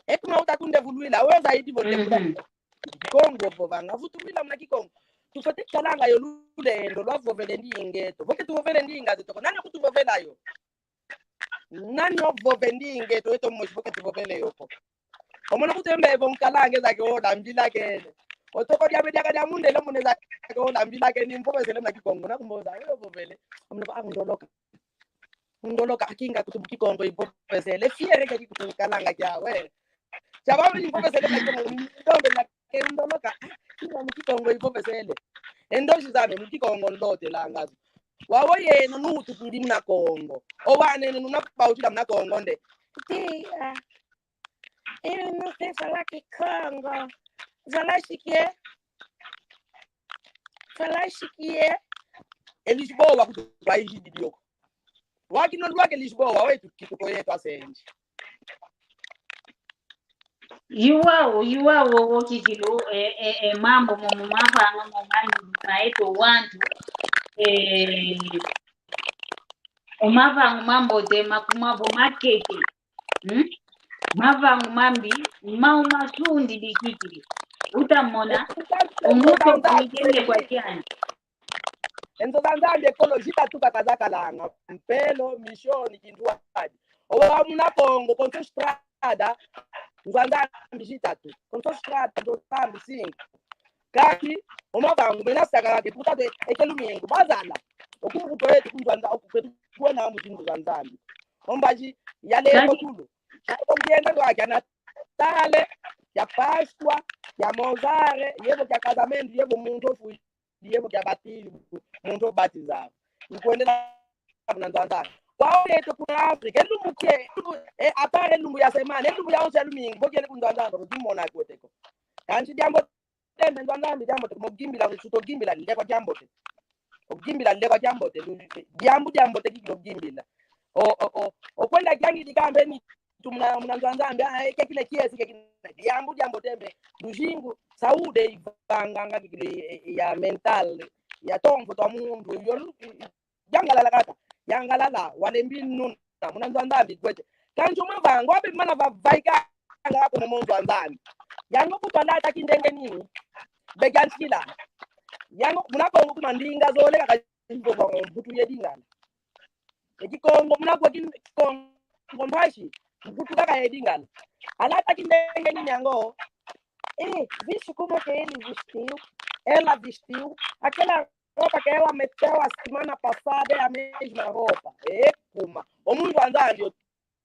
E kuma uta kundevulwila, awe uzaidi vo ndevula. Mhm. Kikongo vovanga, vutulwila muna Kikongo. Tufwete kalanga yo lulendo lwa vovele ndingeto. Vo ke tuvovele ndinga zeto ko, nani kutuvovela yo? Nani ovove ndingeto, eto mosi vo ke tuvovele yo ko? Omono kutembe vo nkalange zake ola mbilakene. Otoko diame diaka dia mundele mune zake ola mbilakene, mpovesele muna Kikongo, na kumboza, awe ovovele. Omono ko, ah, ndoloka. Ndoloka, akinga kutu mu Kikongo ivovesele. Fiere ke kikutu nkalanga kiawe. Chababa ni mpovesele na Kikongo, ndombe na ke ndoloka. Ah, kinga mu Kikongo ivovesele. E ndosi zame mu Kikongo ndotelanga zo. Wawo yeno nutukidi muna Kongo. O wane nuna bautila muna Kongo nde. Tia. Inu se fala Kikongo. Fala sikie. Fala sikie. Elis bowa kutu baizidi dioko. Wakino lwake Lisboa, wetu kituko yetu asenji. Iwau, iwau, wowo kikilu, e, e, e, mambu momo mavanga momo mavanga eto wantu, e, o mavanga mambote makumavo makeke. Hmm? Mavanga mambi, mau masundi bikikili. Utamona, omuntu kuikende kwa kiani. Enzo za Nzambi ekolo zitatu kaka zakalanga: mpelo, misioni, kintwadi. Owa muna Kongo, konso strada, nzo za Nzambi zitatu. Konso strada, nzo za Nzambi cinco. Kaki, o mavangu mena saka kake, portanto, eke lumingu bazala. Oku kuto yetu ku nzo za Nza-, oku kwetu kwena mu zinzo za Nzambi. O mbazi ya lelo kulu. Kaka kuyenda kwa kia Natale, kia Pascua, kia Mozare, yevo kia casamento, yevo muntu ofwidi, yevo kia batizo, muntu obatiza. Ikwendela muna nzo za Nzambi. Kwau yetu kuna Afrika, elumbu kie, elumbu, e, apare elumbu ya semana, elumbu ya onse ya lumingu, bo kiele ku nzo za Nzambi, ko kimona kwete ko. Kansi diambu tembe nzo za Nzambi, diambote, mo gimbila, nsuto gimbila, lekwa diambote. Ogimbila lekwa diambote, diambu diambote kiki ogimbila. O, o, o, okwenda kiangidi kambe ni tu muna, muna nzo za Nzambi, ah, eke kile kiesi, eke kile diambu diambote mbe, luzingu, saúde ivanganga kikile ya, ya mental, ya tomfo twa muntu, yo lu-, yangalala kaka, yangalala, walembi nuna, muna nzo za Nzambi kwete. Kansi o mavangu, abe mana vavaikanga ko momo nzo za Nzambi. Yango kutu alata kindenge ni, be kiantikila. Yango muna Kongo kuma ndinga zole kaka Kongo, mputu ye dingana. E Kikongo, muna kwa Kikongo mpasi, mputu kaka ye dingana. Alata kindenge ni yango. Eh, vixe como que ele vestiu, ela vestiu aquela roupa que ela meteu a semana passada, é a mesma roupa. Eh, kuma. O muntu wa Nzambi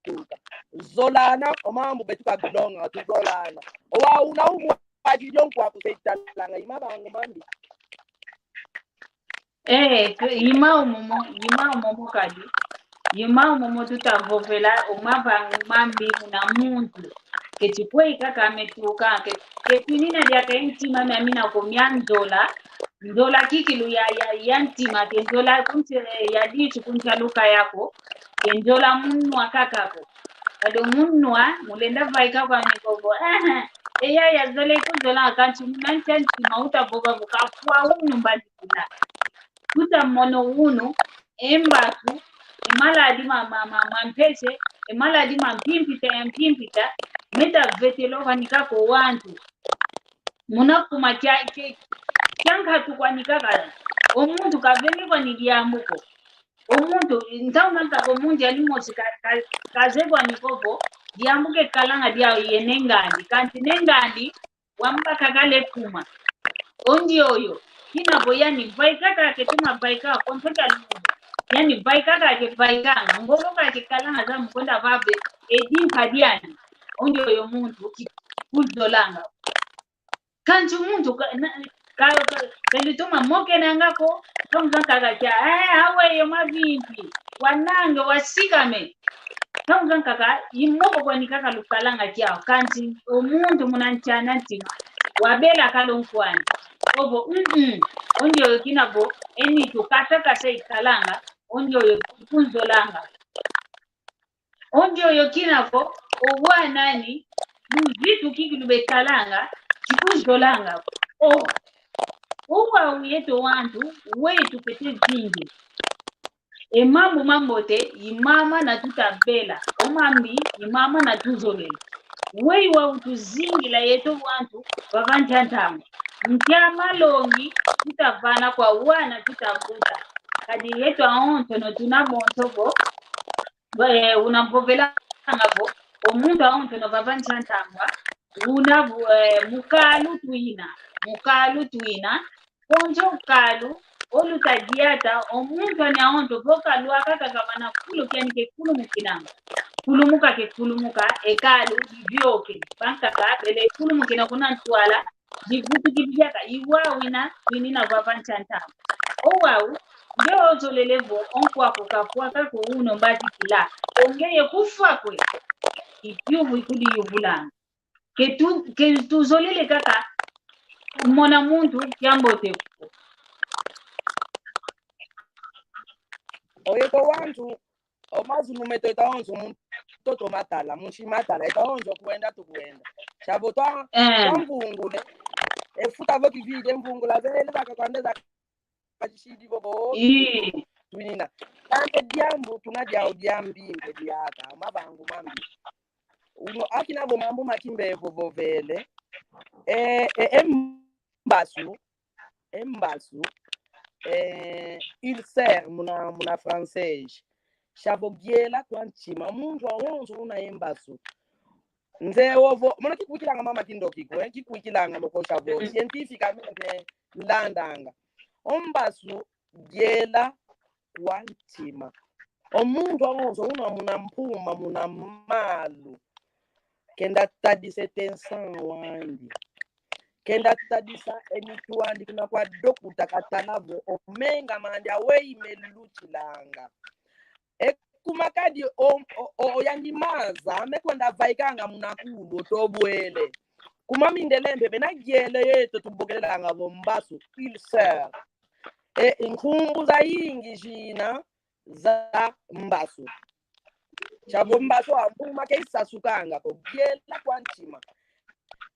tuka. Zolana, o mambu betu ka bilonga, tuzolana. Owa una umwa, adi dio nkwa kusetalanga, i mavangu mambi. Eh, ke, i mau momo, i mau momo kadi. I mau momo tutavovela, o mavangu mambi muna muntu. Keti kwe kaka metuka, ke, ke tinina diaka e ntima miamina ko mia nzola. Nzola kikilu ya, ya, ya ntima, ke nzola kunti, ya ditu kunti aluka yako. Ke nzola munwa kaka ko. Kadi o munwa, mulenda vaika kwani ko vo. Eh, eh, e yaya zola ikuzola kanti muna ntia ntima utavova vo kafwa unu mbadi kuna. Tuta mono unu, e mbasu, e maladi ma, ma, ma, ma mpese, e maladi ma mpimpita ya mpimpita, meta vetelo kwani kaka o wantu. Muna kuma kia, kia, kia nkatu kwani kaka. O muntu kavene kwani diambu ko. O muntu, ntauna kaka o muntu yani mosi ka, ka, kazeye kwani ko vo, diambu kekalanga diau ye ne ngandi. Kanti ne ngandi, wamba kaka le kuma. O ndioyo, kina vo yani vaika kaka ke tuma vaika, konso kia lumbu. Yani vaika kaka ke vaikanga, ngolo kaka kekalanga za mu kwenda vave, e dimpa diani. O ndioyo muntu, ki, kuzolanga. Kanti muntu ka, na, ka, ka, kalituma mokenanga ko, ntauna kaka kia, eh, aweyi o mavimpi, wanange, wasikame. Ntauna kaka, i moko kwani kaka lukalanga kiau, kanti o muntu muna ntiana ntima, wabela kalo nkwani. Ovo, mm, mm, o ndioyo kina vo, e nitu kasa kasa ikalanga, o ndioyo kunzolanga. O ndioyo kina vo, o wanani, luzitu kikilu bekalanga, kikunzolanga. O, o wau yeto wantu, weyi tupete zingi. E mambu mambote, i mama na tutabela, o mambi, i mama na tuzolele. Weyi wau tuzingila yeto wantu, vava ntia ntangwa. Ntia malongi, tutavana kwa wana tutavuta. Kadi yeto aonsono tuna bonso vo, eh, una mvovelanga vo, o muntu aonsono vava ntia ntangwa, una vo, eh, mu kalu twina, mu kalu twina, konso kalu, oluta diata, o muntu ani aonso vo kalu aka kavana kulu kiani kekulumukinanga. Kulumuka kekulumuka, e kalu, ivioke, bankaka, bele kulumukina kuna ntwala, divutuki diaka, iwa wina, winina vava ntia ntangwa. O wau, nge ozolele vo, o nkwaku kafwa kaka uno mbadi kila. O ngeye kufwa kwe. Ikiuvu ikudiyuvulanga. Ke tu, ke tuzolele kaka, mona muntu, kiambote ko. Oyeto wantu, O mazulu meto eta onso mu ntoto matala, mu nsi matala, eta onso kwenda tukwenda. Shavo twa, eh, twamvungule. E futa vo kivide mvungula vele vaka kwande za kashidi vovo. Ii. Twinina. Kande diambu tuna diau diambi mbe diaka, mavangu mambi. Uno akina vo mambu ma kimbevo vovele. E, e, e mbasu. E mbasu, eh, ulcère muna, muna francês. Shavo biela kwa ntima. Muntu awonso una e mbasu. Nze ovo, mono kikwikilanga mama kindoki ko, eh, kikwikilanga moko shavo. Mm. Scientificamente landanga. O mbasu biela kwa ntima. O muntu awonso una muna mpuma, muna malu. Kenda tadisa e tension wandi. Kenda tadisa e nitu andi kuna kwa dokuta katala vo o menga mandi aweyi melutilanga. E kuma kadi o, o, o, o yandi maza mekwenda vaikanga muna kulu o tobwele. Kuma mindele mpe bena giele yeto tubokelelanga vo mbasu, ulcère. E nkumbu zayingi zina za mbasu. Shavo mbasu a mpuma ke isasukanga ko, biela kwa ntima.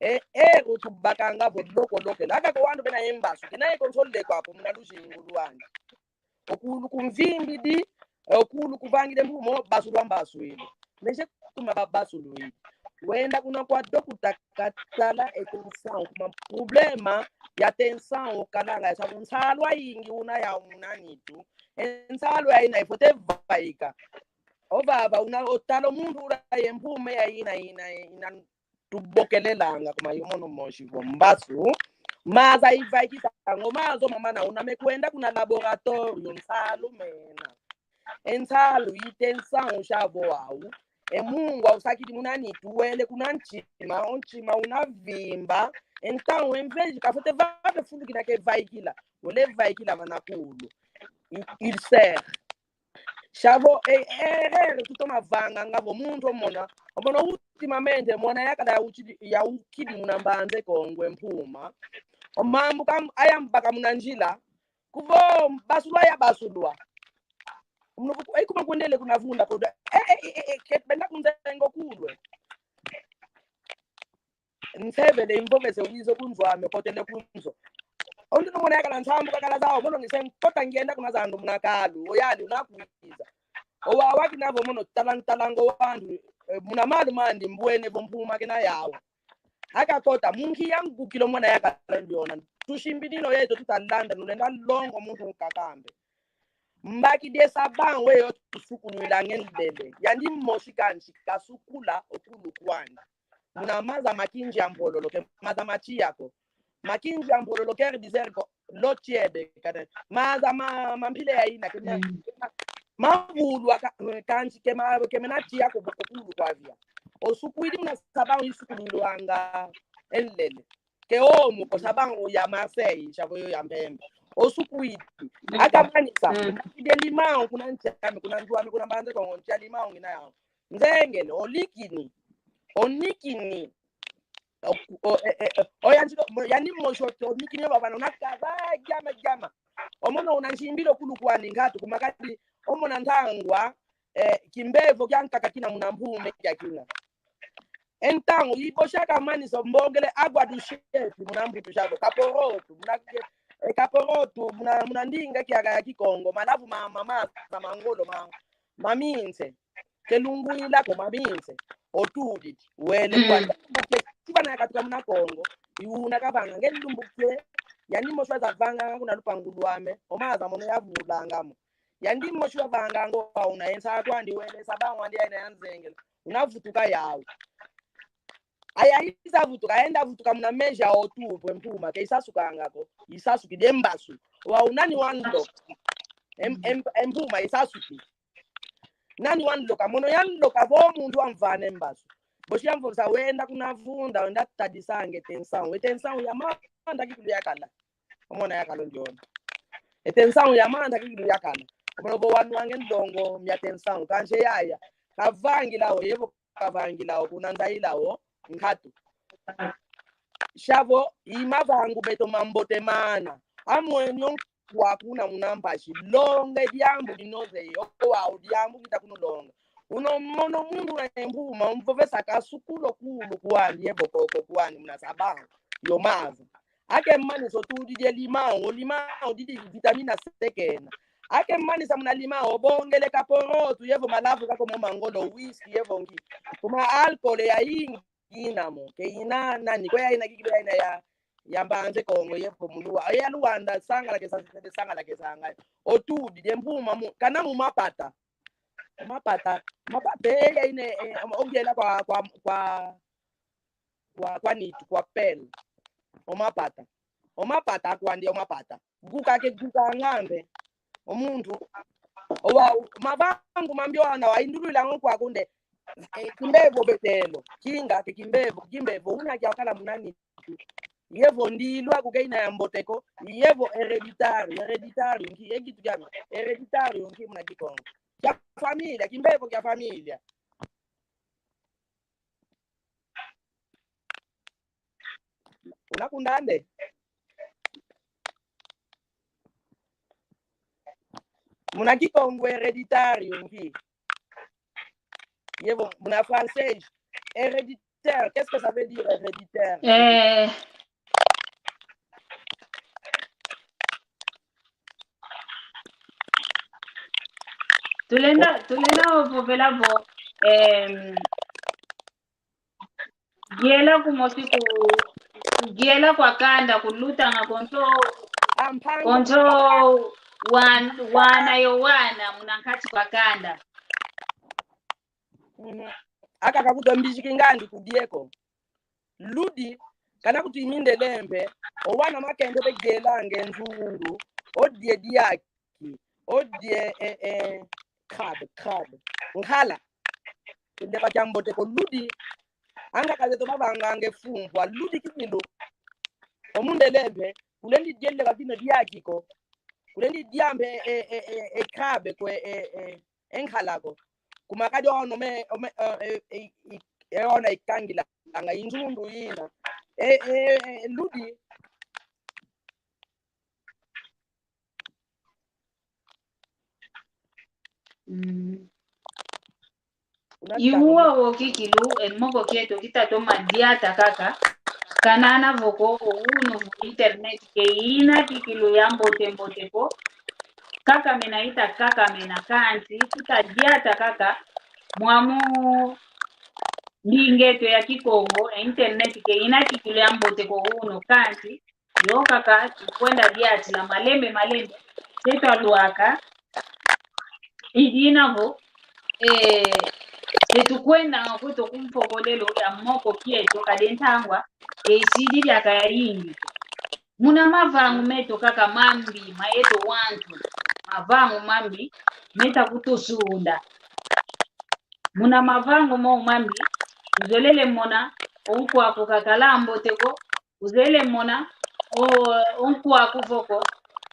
E, ero tubakanga vo doko doke. Laka ko wandu bena e mbasu, kina e contrôle kwaku muna luzingu lwandi. Okulu kumvimbidi, okulu kuvangile mpumo, basulwa mbasu ile. Meje kuma ba basulwidi. Wenda kuna kwa dokuta katala e tension, kuma problema ya tension okalanga, ya shavo nsalu ayingi una ya muna nitu. E nsalu ya ina ifwete vaika. Ovava una otala o muntu ula ye mpume ya ina, ina, ina tubokelelanga kuma yo mono mosi vo mbasu. Maza ivaikisanga o maza o mamana una mekwenda kuna laboratório nsalu mena. E nsalu i tension shavo au. E mungu ausakidi muna nitu wele kuna ntima, o ntima una vimba. Então, em vez de kafwete vave fulu kina kevaikila, wele vaikila vana kulu. I, ulcère. Shavo, e, e, e, tutoma vanganga vo muntu omona. Omona ultimamente, mwana yakala ya ukidi, ya ukidi muna Mbanza Kongo e mpuma. O mambu kam, ayambaka muna nzila. Kuvo basulwa ya basulwa. Munu kuku, e kuma kwendele kuna vunda kodo. E, e, e, e, e, ke, benda kunzengo kulwe. Nsevele imvovese wizo kunzo ame kotele kunzo. Ondo no mwana yakala nsambu kakala zao, mono ngise nkota ngienda kuna zandu muna kalu, oyandi unakwiza. Owa waki navo mono talang-, talango wandu, eh, muna malu mandi mbwene vo mpuma kena yao. Akakota, munki yangukilo mwana yakala ndiona. Tusimbidino yeto tutalanda, nulenda longo muntu nkakambe. Mbaki die sabão weyo tusukulwilanga e ndele. Yandi mosi kansi kasukula okulu kwandi. Muna maza ma kinzi a mpololo ke maza ma tiya ko. Ma kinzi a mpololo quer dizer ko lo tiebe kata. Maza ma, ma mpila ya ina ke ma, mm, ke ma, mavulu aka, kansi ke ma, ke mena tiya ko boko kulu kwa via. Osukwidi muna sabão isukulwilwanga e ndele. Ke omo ko sabão ya Marseille, shavo yo ya mpembe. Osukwidi. Akamanisa. Mm. Ide limão kuna nsi ame, kuna nzo ame, kuna Mbanza Kongo, nsi ya limão ngina yao. Nzengele, olikini. Onikini. O, o, e, e, e, oyanzilo, mo, yandi mosi o, onikini yo bavana, unakaba, jama, jama. Omono unansimbilo kulu kwani nkatu, kuma kadi, omona ntangwa, eh, kimbevo kiankaka kina muna mpume kia kina. Então, ibosi akamanisa mbongele água do chefe, muna mbutu zavo, kaporoto, muna, eh, kaporoto, muna, muna ndinga kiaka ya Kikongo, malavu ma, ma, ma, ma, ma ngolo, ma, maminse. Ke lungwila ko maminse. Otudidi. Wele, mm, kwa. Ke, tibana yakatuka muna Kongo. Iuna kavanga. Nge lumbu ke. Yandi mosi wazavanga kuna lupangu lwame. O maza mono yavulanga mo. Yandi mosi wavanga ngo wa una ensa kwandi wele sabão wandi aina yanzengela. Unavutuka yau. Aya izavutuka, ayenda vutuka muna mezi a outubro, e mpuma ke isasukanga ko. Isasukidi e mbasu. Wa unani wando. Em, em, e mpuma isasuki. Nani wanloka? Mono yanloka vo muntu wamvana e mbasu. Bosi yamvovesa wenda kuna vunda, wenda tadisanga e tension. E tension ya manda kikulu yakala. Omona yakala ndiona. E tension ya manda kikulu yakala. Omona vo wanwanga e ndongo mia tension. Kansi yaya. Kavangila o, yevo kavangila o, kuna nzaila o, nkatu. Shavo, i mavangu meto mambote mana. Amwenyo kwa kuna muna mpasi. Longa e diambu dinoze yo, wau diambu kita kuno longa. Uno mono muntu na embuma, umvovesa kasukulo kulu kwandi, yevo koko kwandi, muna sabaho, yo maza. Ake manisa otudidi e limao, o limao didi vitamina C kena. Ake manisa muna limao, obongele kaporotu, yevo malavu kako mo mangolo, whisky, yevo nki. Kuma alcool ya ingi, ina mo, ke ina nani, kwe ya ina kiki ya ina ya, ya mbanze Kongo, yevo muluwa. Ya Luanda, sangala ke sa-, sangala ke sanga. Otudidi e mpuma mu, kana mu mapata. Mapata, mapata, eh, ya ine, eh, ogiela kwa, kwa, kwa, kwa, kwa nitu, kwa pele. O mapata. O mapata, kwandi o mapata. Guka ke guka ngambe. O muntu. Owa, mavangu mambi wana, wa indulula ngo kwa kunde. Eh, kimbevo betelo. Kinga, ke kimbevo, kimbevo. Una kia kala munani. Yevo ndilwa kukeina ya mbote ko. Yevo hereditario, hereditario. Nki, e kitu kiami. Hereditario, nki muna Kikongo. Kia familia, kimbevo kia familia. Unakundande? Muna Kikongo hereditario nki? Yevo, muna français, héréditaire. Qu'est-ce que ça veut dire héréditaire? Eh, tulenda, tulenda ovovela vo, em, giela kumosi ku, giela kwa kanda, kulutanga konso, ampango, konso wan-, wana yo wana, muna nkati kwa kanda. Mhm. Aka kakuto mbiziki ngandi kudieko. Ludi, kana kuti imindele mpe, o wana makende begelanga e nzundu, odie diaki, odie, eh, eh, crabe, crabe. Nkala. Ndeba kia mbote ko ludi, anga kale to mavanganga e fumbwa, ludi kikilu. O mundele mpe, kulendi diele bakino diaki ko. Kulendi dia mpe, eh, eh, eh, eh, crabe ko, eh, eh, eh. E nkala ko. Kuma kadi ono me, ome, eh, eh, eh, eh, ona ikangilanga inzundu ina. Eh, eh, eh, ludi. Mm. Iuwa wo kikilu, e moko kieto kita toma diata kaka. Kanana vo ko, o unu vo internet ke ina kikilu ya mbote mbote ko. Kakamena ita kakamena kansi, tuta diata kaka, mwamu mbingeto ya Kikongo, e internet ke ina kikilu ya mbote ko unu kansi, yo kaka, tukwenda diatila malembe malembe, se twalwaka, idina vo, eh, se tukwenda nga kuto kumfokolelo ya moko kieto, kadi e ntangwa, eh, isidi diaka ya yingi. Muna mavangu meto kaka mambi, ma yeto wantu, mavangu mambi, meta kutusunda. Muna mavangu mo mambi, uzolele mona, o nkwaku kakala mbote ko, uzolele mona, o, o nkwaku vo ko,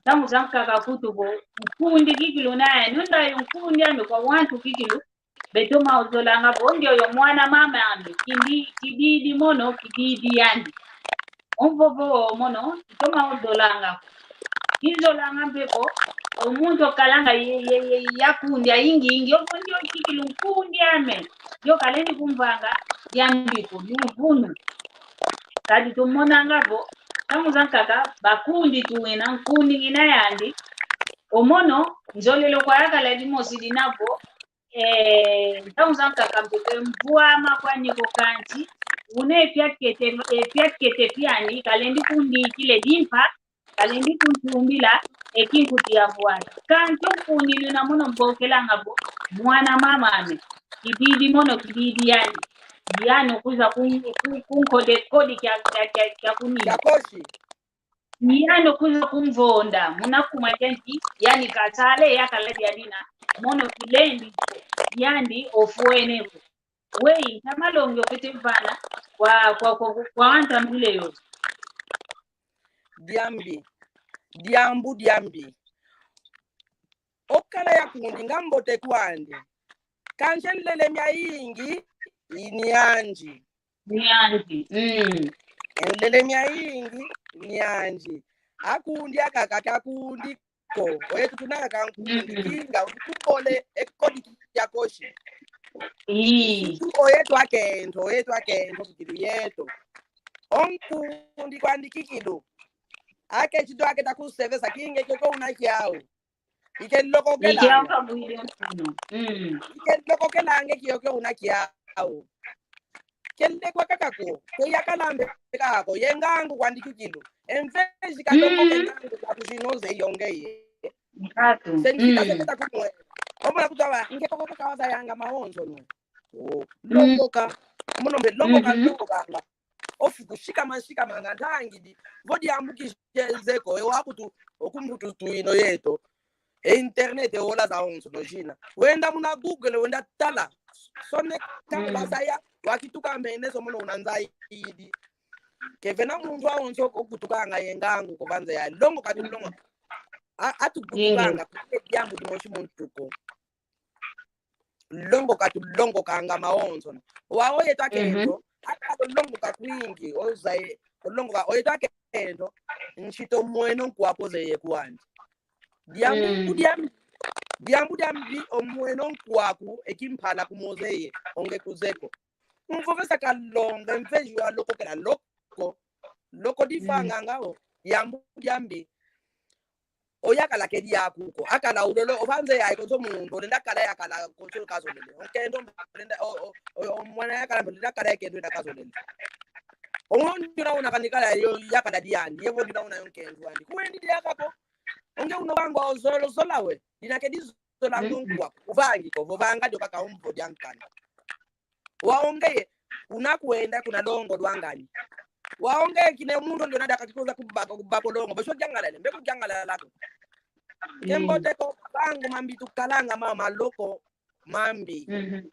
ntangu zankaka kutu vo, nkundi kikilu na ya, nunda yo nkundi ame kwa wantu kikilu, betoma ozolanga vo, ndioyo mwana mama ame, kindi, kididi mono, kididi yandi. O mvovo mono, itoma ozolanga. Inzolanga mpe ko, o muntu okalanga ye, ye, ye, ya kundi ya ingi ingi, ovo ndio kikilu nkundi ame. Ndio kalendi kumvanga, yandi ko, luvunu. Kadi tumonanga vo, ntangu zankaka, bakundi tuwena, nkundi ngina yandi. O mono, nzolele kwa yakala dimosi dina vo, eh, ntangu zankaka mpe mvwama kwani ko kansi, una e fiakete, e fiakete fiani, kalendi kundikila e dimpa, kalendi kuntumbila, e kinkuti ya vwata. Kansi o nkundi una mono mbokelanga vo, mwana mama ame, kididi mono kididi yandi. Yandi okwiza kun-, kun-, kunkode kodi kia, kia, kia, kia kunini. Kia kosi. Yandi okwiza kumvonda, muna kuma kianti, yandi kasala yakala dia dina, mono kilendi, yandi ofwene vo. Weyi, nta malongi okwete vana kwa, kwa, kwa, kwa anta mbile yo. Diambi, diambu diambi. Okala ya kundi nga mbote kwandi. Kansi e nlele miayingi, i nianji. Nianji. Mm. E nlele miayingi, nianji. A kundi akaka, ka kundi ko. Oyetu tunanga kankundi, mm, kinga, utubole, e kodi kiakoshi. Ii. Oyetu akento, oyetu akento, kikilu yetu. O nkundi kwandi kikilu. Ake chido ake takusevesa kinga kiokio una kiau. Ike loko kelanga. Ike loko kelanga. Mm. Ike loko kelanga kiokio una kiau. Kelekwa kaka ko, ke yakalambe kaka ko, ye ngangu kwandi kikilu. Emfezi kaloko, mm, ke ngangu kwa kuzinoze yonge ye. Ngatu. Senjita, mm, seketa kumwe. Omona kutwa wa, nge koko kaka wazayanga mawonso no. Oh, mm, longoka. Mono mbe longoka, mhm, longokanga. Ofuku shikama, shikama nga ntangidi. Vo diambu kishenzeko, e wakutu, okumbutu tuino yeto. E internet, e ola zawonso no zina. Wenda muna Google, wenda tala. Soneka, mm, bazaya, wakituka mene so mono una nzaidi. Ke vena muntu awonso okutukanga ye ngangu ko vanze ya. Longoka tulongoka. A, atukutukanga, mm, kule diambu dimosi muntu ko. Longoka tulongokanga mawonso. Wa oyetu akento, mhm, aka tulongoka kwingi, ozaye, tulongoka, oyetu akento, nshito mweno nkwaku ozeye kwandi. Diambu, mm, diambi, diambu diambi, omweno nkwaku, e kimpala kumozeye, onge kuzeko. Mvovesa kalonga, mfezi wa loko kela loko, loko, mm, divanganga o, diambu diambi. Oyakala kedi yaku ko. Akala ulolo, ovanze ya konso muntu, olenda kala yakala konso kazolele. Okendo olenda, o, o, o, o, mwana yakala, olenda kala yakendo enda kazolele. Omuntu una una kanikala yo yakala diandi, yevo dina una yo nkendo andi. Kwendi diaka ko. Onge uno vangwa ozolo zola we. Dina kedi zola, mm, ngwa. Uvangi ko, vovanga dio kaka umvo diankana. Waonge ye, kuna kwenda, kuna longo lwangani. Waonge ye kine muntu ndio nadaka kikoza kubako, kubako longo. Basho jangalale, mbe kujangalala ko. Mm. Kembo teko, bangu mambi tukalanga mama loko, mambi. Mhm.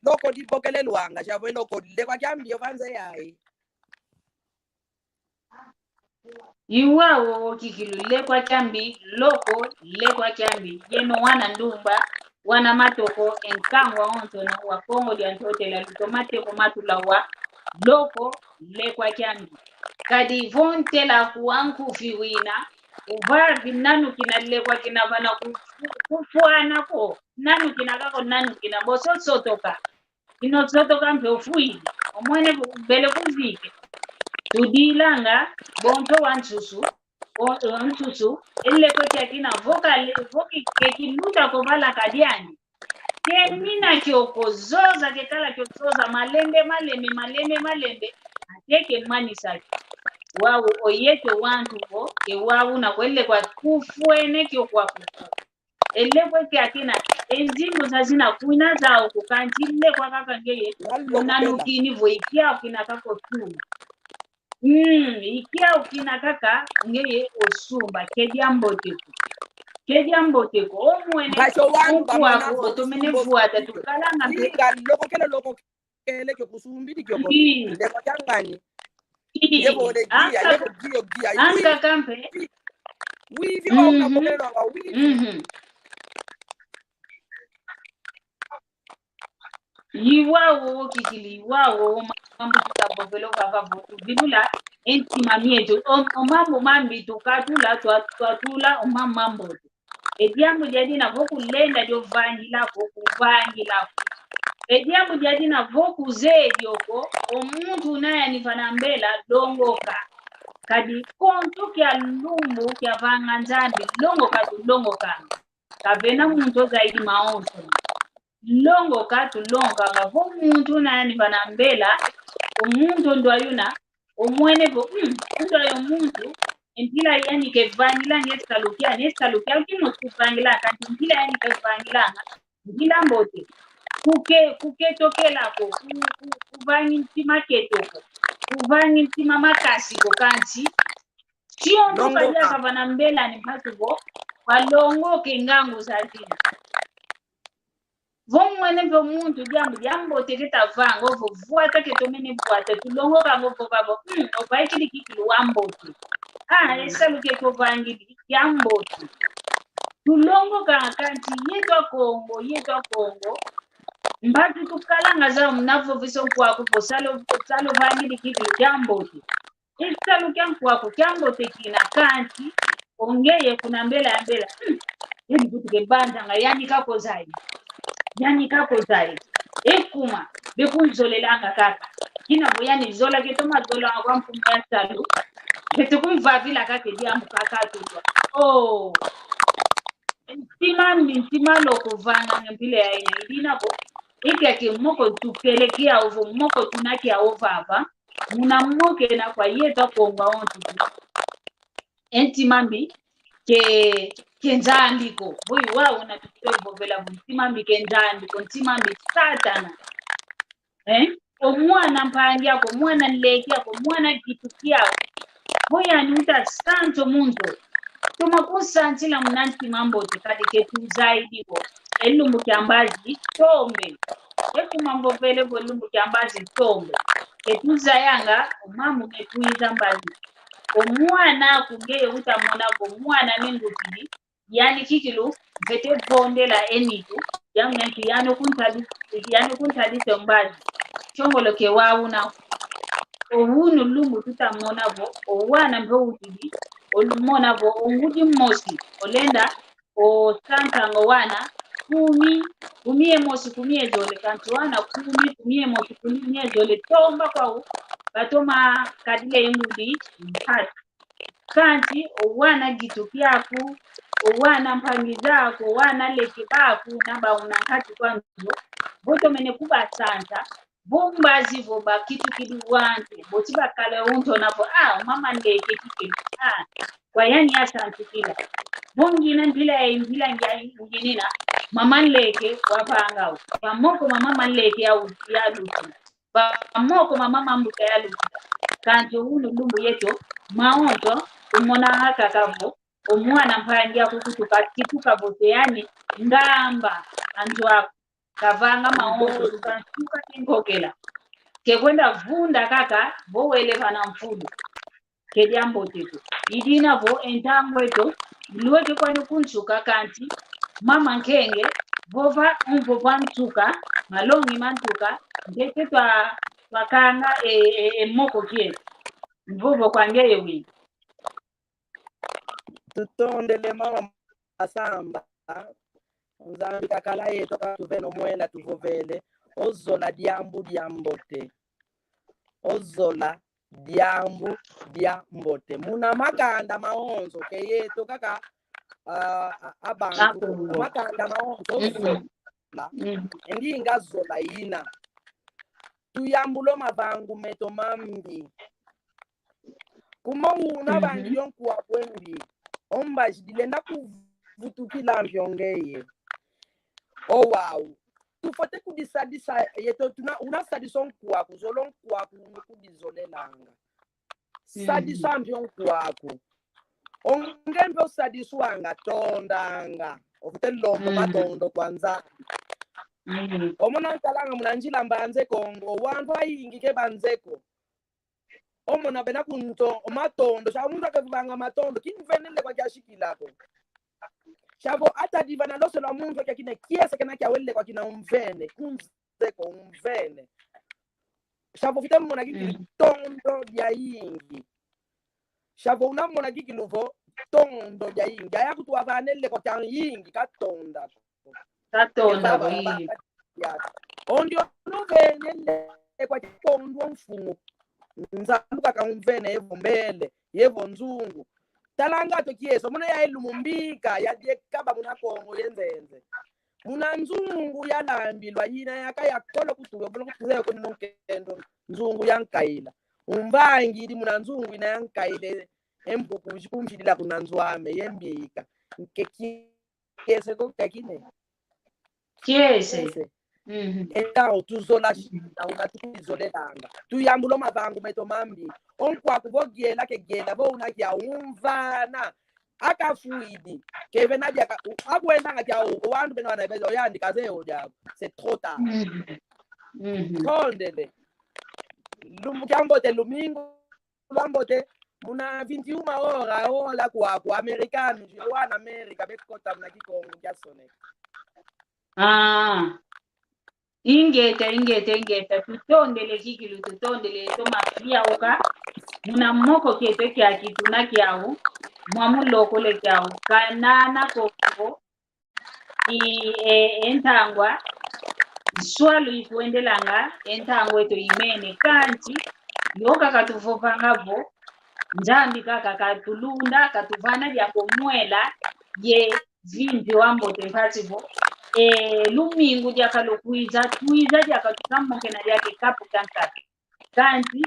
Loko dibokele lwanga, sha vwe loko lekwa kiambi yo vanze yayi. Iwawo kikilu lekwa kiambi, loko lekwa kiambi. Yeno wana ndumba, wana matoko, e nkangu awonsono wa Kongo dia Ntotela, lutomateko matula wa loko lekwa kiambi. Kadi vo ntela kuwa nkufi wina, uvavi nanu kina lekwa kina vana ku-, ku-, kufwana ko, nanu kina kako, nanu kina boso sotoka. Ino sotoka mpe ofwidi. Omwene vo bele kuzike. Tudilanga, bonto wa nsusu, o, o nsusu, e lekwa kiakina, vo kale, vo ki-, ke kiluta ko vala kadiani. Ke mina kioko zoza, ke kala kio zoza, malembe, malembe, malembe, malembe, ate ke manisa kio. Wau oyeto wantu vo, ke wau na kwele kwa kufwene kio kwa kuku. E lekwa kiakina, e nzimbu zazina kwina zau ko kanti lekwa kaka ngeye, unanukini vo ikiau kina kako sumba. Mm, ikiau kina kaka ngeye osumba, ke diambote ko. Ke diambote ko, omwene, ukwaku, otomene vwata, tukalanga mpe. Inga, loko kele loko kele kio kusumbidi kio ko. Ii. Lekwa kiangani. Ii. Yebo le gia, yebo gia, gia. Anka kampe. Wi, wi, wi, wi, wi, wi, wi, wi. Mhm. Iwawo, kikilu iwawo, mambu tutabovelo vava vo tuvilula, e ntima mieto, o, o mambu mambi tukatula, twa-, twatula, o ma-, mambote. E diambu diadina vo kulenda dio vangila ko, kuvangila ko. E diambu diadina vo kuzeye dio ko, o muntu una yani vana mbela, longoka. Kadi konso kia lumbu kia vanga Nzambi, longoka tulongokanga. Kavena muntu ozaidi mawonso. Longoka tulongokanga vo muntu una yani vana mbela, o muntu ndwa yuna, omwene vo, mm, ndwa yo muntu, e mpila yani kevangilanga e salu kiani, e salu kiani kimosi kuvangilanga, kanti mpila yani kevangilanga, mpila mbote. Kuke-, kuketokela ko, ku-, ku-, kuvangi ntima keto ko, kuvangi ntima makasi ko, kanti siondo kadiaka vana mbela ni mpasi vo, valongoke ngangu zazina. Vo mwene vo muntu diambu diambote ketavanga, ovo vwata ketomene vwata, tulongokanga ovo vavo, mm, ovaikidi kikilu wambote. Ah, e salu ketovangidi, diambote. Tulongokanga kanti yeto Akongo, yeto Akongo. Mpasi tukalanga zau muna voveso nkwaku vo salu, salu vangidi kikilu diambote. E salu kia nkwaku kiambote kina kanti, Ongeye kuna mbela ya mbela. Hmm. Yandi kutu ke banzanga, yani kako zai. Yani kako zai. E kuma, bekunzolelanga kaka. Kina vo yani zola ke toma zola kwa mfumu ya salu. Ke tukumvavila kaka diambu kaka tutwa. Oh. Ntima mi, ntima loko vana mpila ya ina. Idina vo. Ike ke moko tukele kia ovo, moko tuna kia ovava. Muna moke na kwa yeto Kongo ontu. E ntima mbi ke, ke Nzambi ko. Vo i wau una tukito vovela vo ntima mbi ke Nzambi ko, ntima mbi Satana. Eh? O mwana mpangi ako, mwana nleke ako, mwana gitu kiako. Vo yani uta santo muntu. Toma kunsantila muna ntima mbote kadi ke tuzaidi ko. E lumbu kia mbazi tombe. E kuma mvovele vo lumbu kia mbazi tombe. Ke tuzayanga, o mamu me kwiza mbazi. O mwana aku ngeye uta mona vo mwana me ngutidi. Yani kikilu, mfwete vondela e nitu, ya mwentu, yani kuntadi, yani kuntadi se mbazi. Kiongolo ke wau una. O unu lumbu tuta mona vo, o wana mpe utidi, o mona vo, o ngudi mosi, olenda, o santanga o wana, kumi, kumi ye mosi, kumi ye zole, kanti wana kumi, kumi ye mosi, kumi ye zole, tomba kwau, batoma kadila e ngudi mpatu. Kanti o wana gitu kiaku, o wana mpangi zaku, o wana leke baku, na bauna nkati kwa nzo, vo tomene kubasansa, vo mbazi vo bakitukidi wantu, vo ti bakala unto na vo, ah, mama nleke kike, ah, kwa yani yasantukila. Vo ngina mpila ya mpila ngia nginina, mama nleke wavanga u. Kwa moko ma mama nleke ya u-, ya lutu. Bamoko mama mambuta ya lukuta. Kanti unu lumbu yeto, maonto, umona kaka vo, o mwana mpangi aku kutuka, kituka vo te yani, ngamba, antu aku, kavanga maonto, tukansuka kinkokela. Ke kwenda vunda kaka, vo wele vana mfulu. Ke diambote ko. Idina vo e ntangu eto, lueke kwani kunsuka kanti, mama nkenge, vova, mvova nsuka, malongi ma nsuka, ntete twa, twakanga e, e, e moko kieto. Mvovo kwa ngeye wina. Tutondele mama Masamba. Nzambi kakala yeto katuveno mwela tuvovele. Ozola diambu diambote. Ozola diambu diambote. Muna makanda mawonso, ke yeto kaka, ah, a-, abantu. Akongo. Makanda mawonso, mm-mm, ozola. Mm. Ndinga zola ina. Tuyambula o mavangu meto mambi. Kuma una, mhm, vangidi o nkwaku e mbi. O mbazi dilenda kuvutukila mpi o ngeye. O wau. Tufwete kudisadisa yeto, tuna, una sadisa o nkwaku, zola o nkwaku une kudizolelanga. Sadisa, mhm, mpi o nkwaku. O nge mpe osadiswanga, tondanga. Ofwete lomba, mm, matondo kwa Nzambi. Mm. Omona nkalanga muna nzila mbanze Kongo, wantu ayingi ke banze ko. Omona bena kunto, o matondo, sia muntu akevanga matondo, kimvene lekwa kiasikila ko. Sia vo atadi vana lose lwa muntu kia kina kiese kena kia wele kwa kina umvene, kunze ko umvene. Sia vo fite mona kikilu, mm, tondo diayingi. Sia vo una mona kikilu vo tondo diayingi. Aya kutu avane lekwa kiayingi, katonda. Katonda, wi. Ondi onu vene lekwa kikondwa mfumu. Nzambi kaka umvene yevo mbele, yevo nzungu. Talanga to kieso, muna ya elumu mbika, ya diekaba muna Kongo ye nzenze. Muna nzungu yalambilwa yina yaka ya kolo kutulo, kolo kutulo ya koni nonkendo, nzungu ya nkaila. Umvangidi muna nzungu yina ya nkaila, e mpuku zikumvilila kuna nzo ame, ye mbika. Nke ki-, kiese ko kakine. Kiese. Kiese. Mhm. Então, tuzola, mhm, sina una tukizolelanga. Tuyambula o mavangu meto mambi. O nkwaku vo giela ke giela, vo una kia umvana. Akafwidi. Kevena diaka, u-, akwendanga kia u-, o wantu bena wana beza, oyandi kaze o diaku. C'est trop tard. Mhm. Mhm. Tondele. Lumbu kiambote lumingu. Lwambote, muna vinte e uma hora, hora kwaku, americano, wana América, bekota muna Kikongo kiasoneka. Ah. Ingeta, ingeta, ingeta. Tutondele kikilu, tutondele, toma kiauka. Muna moko kieto kiaki tuna kiau. mwa mulokole kiau. Kanana koko, i, e, e ntangwa, nswalu ikwendelanga, e ntangwa eto imene, kansi, yo kaka tuvovanga vo, Nzambi kaka katulunda, katuvana dia kumwela, ye vimpi wa mbote mpasi vo. E, lumingu diaka lukwiza, twiza diaka tukamokena diaka kapu kankaka. Kansi,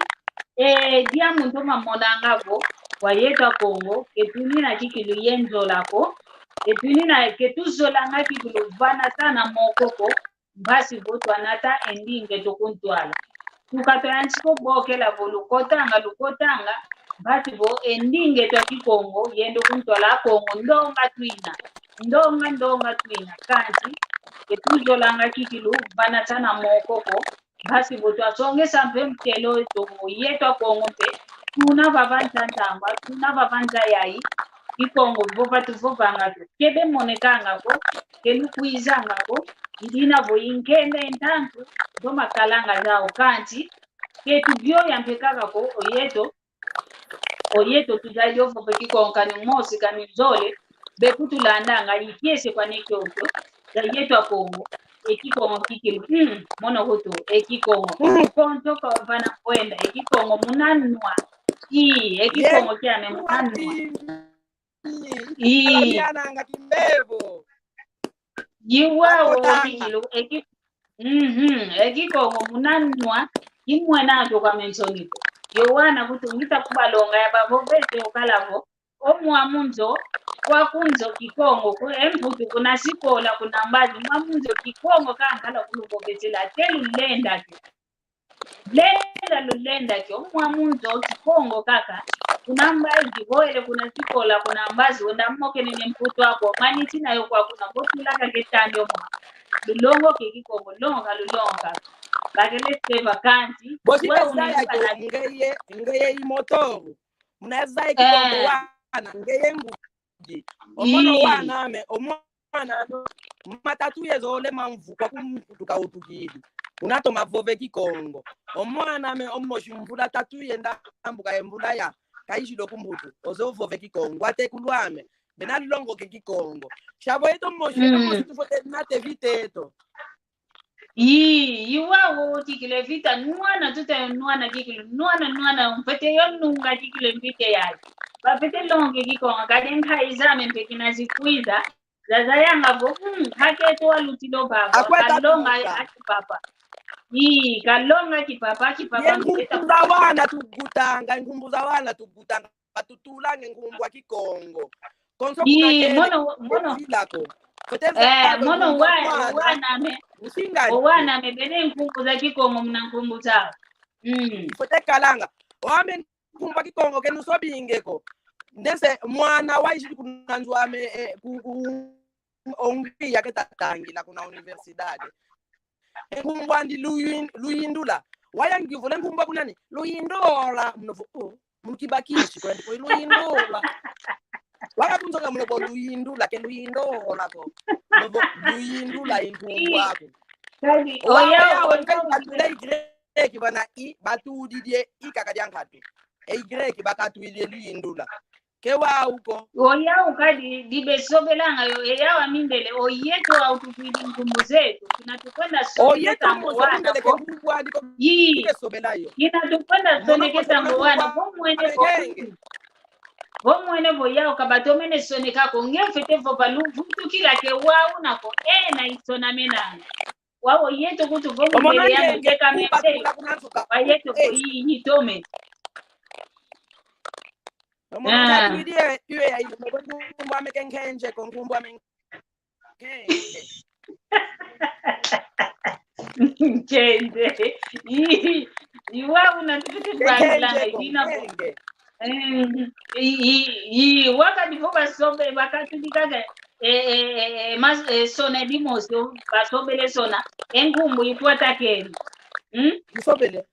e, dia muntu mamonanga vo, kwa yeto Akongo, ke tunina kikilu ye nzola ko, ke tunina, ke tuzolanga kikilu vana sana moko ko, mpasi vo twanata e ndinga eto kuntwala. Tuka twansi ko bokela vo lukotanga, lukotanga, mpasi vo e ndinga eto a Kikongo, yenda kuntwala Akongo, ndonga twina, ndonga, ndonga twina, kansi, ke tuzolanga kikilu vana sana moko ko, mpasi vo twasongesa mpe mutelo eto, yeto Akongo mpe, tuna vava nza ntangwa, tuna vava nza yayi, Kikongo vova tuvovanga ko, ke bemonekanga ko, ke lukwizanga ko, idina vo inkenda e ntantu, ndo makalanga zau kansi, ke tuvioya mpe kaka ko, o yeto, o yeto tuzayidi ovova Kikongo kani mosi kani zole, bekutulandanga, i kiese kwani kiokio, za yeto Akongo, e Kikongo kikilu, mm, mono hoto, e Kikongo, mm, konto kwa vana kwenda, e Kikongo muna nwa, i, e Kikongo kiame muna nwa. Ii. Kalamiananga kimbevo. Yiwau kikilu, e Ki-, mhm, e Kikongo muna nwa, kimwena njo kwa mensoniko. Yowana kutu ngita kubalonga ya bavovese okala vo, o mwamu nzo, kwaku nzo Kikongo, ku e mputu kuna sikola, kuna mbazi, mwamu nzo Kikongo kankala kuluvovesela, te lulenda ke. Lenda lulenda kio, mwamu nzo Kikongo kaka. Kuna mbazi, boele kuna sikola, kuna mbazi, wenda mokene ne mputu ako, mani tina yo kwa kuna, botula kake tandi omwa. Lulongoke Kikongo, longoka, lulongoka. Bakele se vacances, bosi wewe kazaya unaiba kio na ngeye, ngeye imoto. Muna zaya Kikongo, eh, wana, ngeye ngu- Omono, ii, wana ame, omwana ame, matatu yezole mamvu kwa kumputu kautukidi. Unatoma vove Kikongo. Omwana ame, omosi mvula tatu yenda ambuka ye mvula ya, kaizidi o kumputu, ozo vove Kikongo. Atekulu ame, bena longoke Kikongo. Shavo yeto mosi, yeto mosi tufwete nate viteto. Ii, iwau tikile vita, nwana tuta yo nwana kikilu, nwana, nwana, mfwete yo nunga kikilu mvita yayi. Bafwete longa Kikongo, kadi nkayi zame mpe kina zikwiza, zazayanga vo, hmm, haketo walutilo baba, kalonga a kipapa. Ii, kalonga kipapa, kipapa mfwete. Nkumbu za wana tugutanga, nkumbu za wana tugutanga, batutulanga nkumbu a Kikongo. Konso kuna kele, mono, mono. Vilako. Eh, mono wa, wana me. Nsingani. Wana me bene nkumbu za Kikongo muna nkumbu zau. Mm. Fote kalanga. Wame nkumbu a Kikongo ke nusobinge ko. Ndense mwana waizidi kuna nzo ame, eh, ku, ku, Hongria ke tatangila kuna universidade. Nkumbu andi Luyin-, Luyindula. Waya ngivule nkumbu a kunani? Luyindula. Muno vo, oh, munu kibakisi kwandi ko Luyindula. Waka kunzoka muno vo Luyindula, ke Luyindula ko. Muno vo Luyindula i nkumbu aku. Kadi, oya, oya, oya, oya, batula i Greki bana i, batudidie i kaka dia nkatu. E i Greki bakatwidie Luyindula. Ke wau ko. Oyau kadi, dibesobelanga yo, eyau a mindele, o yeto wau tukwidi nkumbu zeto, kina tukwenda soneka tambo wana ko. Ii. Kina tukwenda soneka tambo wana, vo mwene ko. Vo mwene vo yau kabatomene soneka ko, nge mfwete vova luvutukila ke wau na ko, ena isonamenanga. Wau yeto kutu vo mindele ya muteka mende. Wa yeto ko ii, itome. Omono na tuidi e, ue ya ino, nkumbu ame ke Nkenje ko, nkumbu ame Nkenje. Nkenje. Ii, iwa una tukuti bangilanga idina ko. Nkenje. Eh, i, i, i, wakadi vo basobe, bakatudikaga, eh, eh, eh, eh, mas-, eh, sona dimosi, basobele sona, e nkumbu ikwata keni. Hmm? Isobele.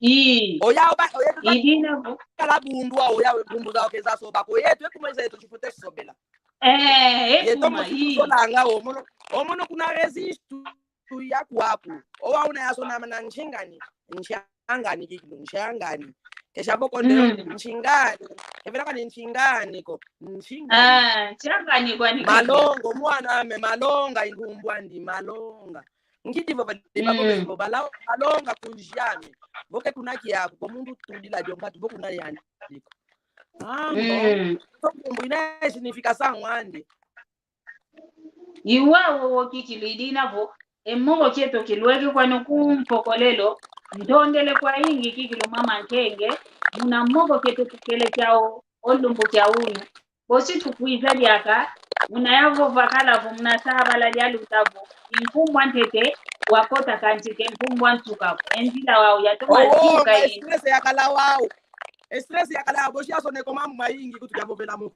Ii. Oya oba, oya tuta idina vo. Kala bundu wa oya we nkumbu za okeza soba ko. Yeto ekuma zeto chifute sobela. Eh, yeto ekuma, mo ii. Solanga omono, omono kuna resist tu ya kwaku. Owa una ya sona mana nshingani. Nshangani kikilu, nshangani. Kesha boko nde nshingani. Kevela kani nchingani ko. Nchingani. Ah, nchingani kwani. Malonga, mwan'ame, malonga, inkumbu andi, malonga. Ngiti vo badi bavovele vo bala-, balonga kunjami. Vo ke kuna kiaku, ko muntu tudila dio nkatu, vo kuna yandi ko. Ah, bon. Nkumbu ina significação andi. Iwa wowo kikilu idina vo, e moko kieto kilweke kwani ku Mfokolelo, ntondele kwayingi kikilu mama Nkenge, muna moko kieto kikele kiau, o lumbu kia unu. Bosi tukwiza diaka, muna yavova kala vo, muna sabala dialuta vo, i nkumbu a ntete wakota kansi ke nkumbu a nsuka ko. E nzila wau yatoma tuka. Stress yakala wau. Stress yakala wau, bosi yasoneko mambu mayingi kutu kiavovela mo.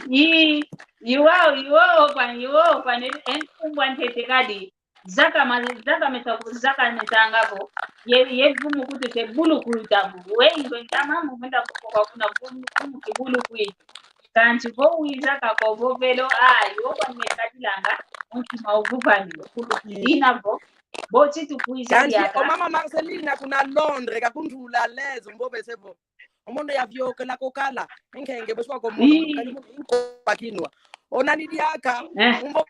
I, iwau, iwau, kwani, iwau, kwani, e nkumbu a ntete kadi. Zaka ma-, zaka mesa ku-, zaka mesanga vo. Ye, ye vumu kutu se bulu kuta vo. We, ingwe ntama mu munda kuko kwa kuna vumu, vumu kibulu kuitu. Kansi vo wiza kako vovelo, ah, yo kwa mekadilanga, untima uvuvani. Ina vo, bosi tukwiza diaka. Kansi o mama Marcelina kuna Londres, kakuntula lezo, mbovese vo. Omono yaviokela kokala, Nkenge, bosi wako mono, kadi mono, inko pakinwa. Onani diaka, umbo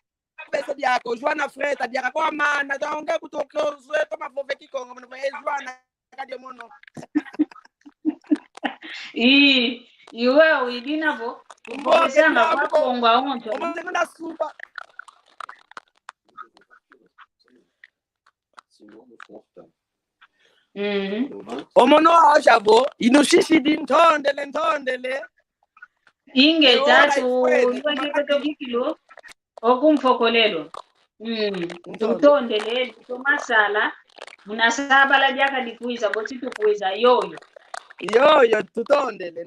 pesa diako, Joana Freta, diaka kwa mana, taonge kutoka zwe, toma vove Kikongo, mono, eh, Joana, kadi mono. I, iwe, idina vo, umbo pesa nga kwa Kongo, onto. Omono, ngona suba. Mm. Omono aosha vo, inusisidi ntondele, ntondele. Ingeta tu, lweke koto kikilu, oku Mfokolelo. Mm. Ntondele, tumasala, muna sabala diaka dikwiza, bosi tukwiza, yoyo. Yoyo, tutondele,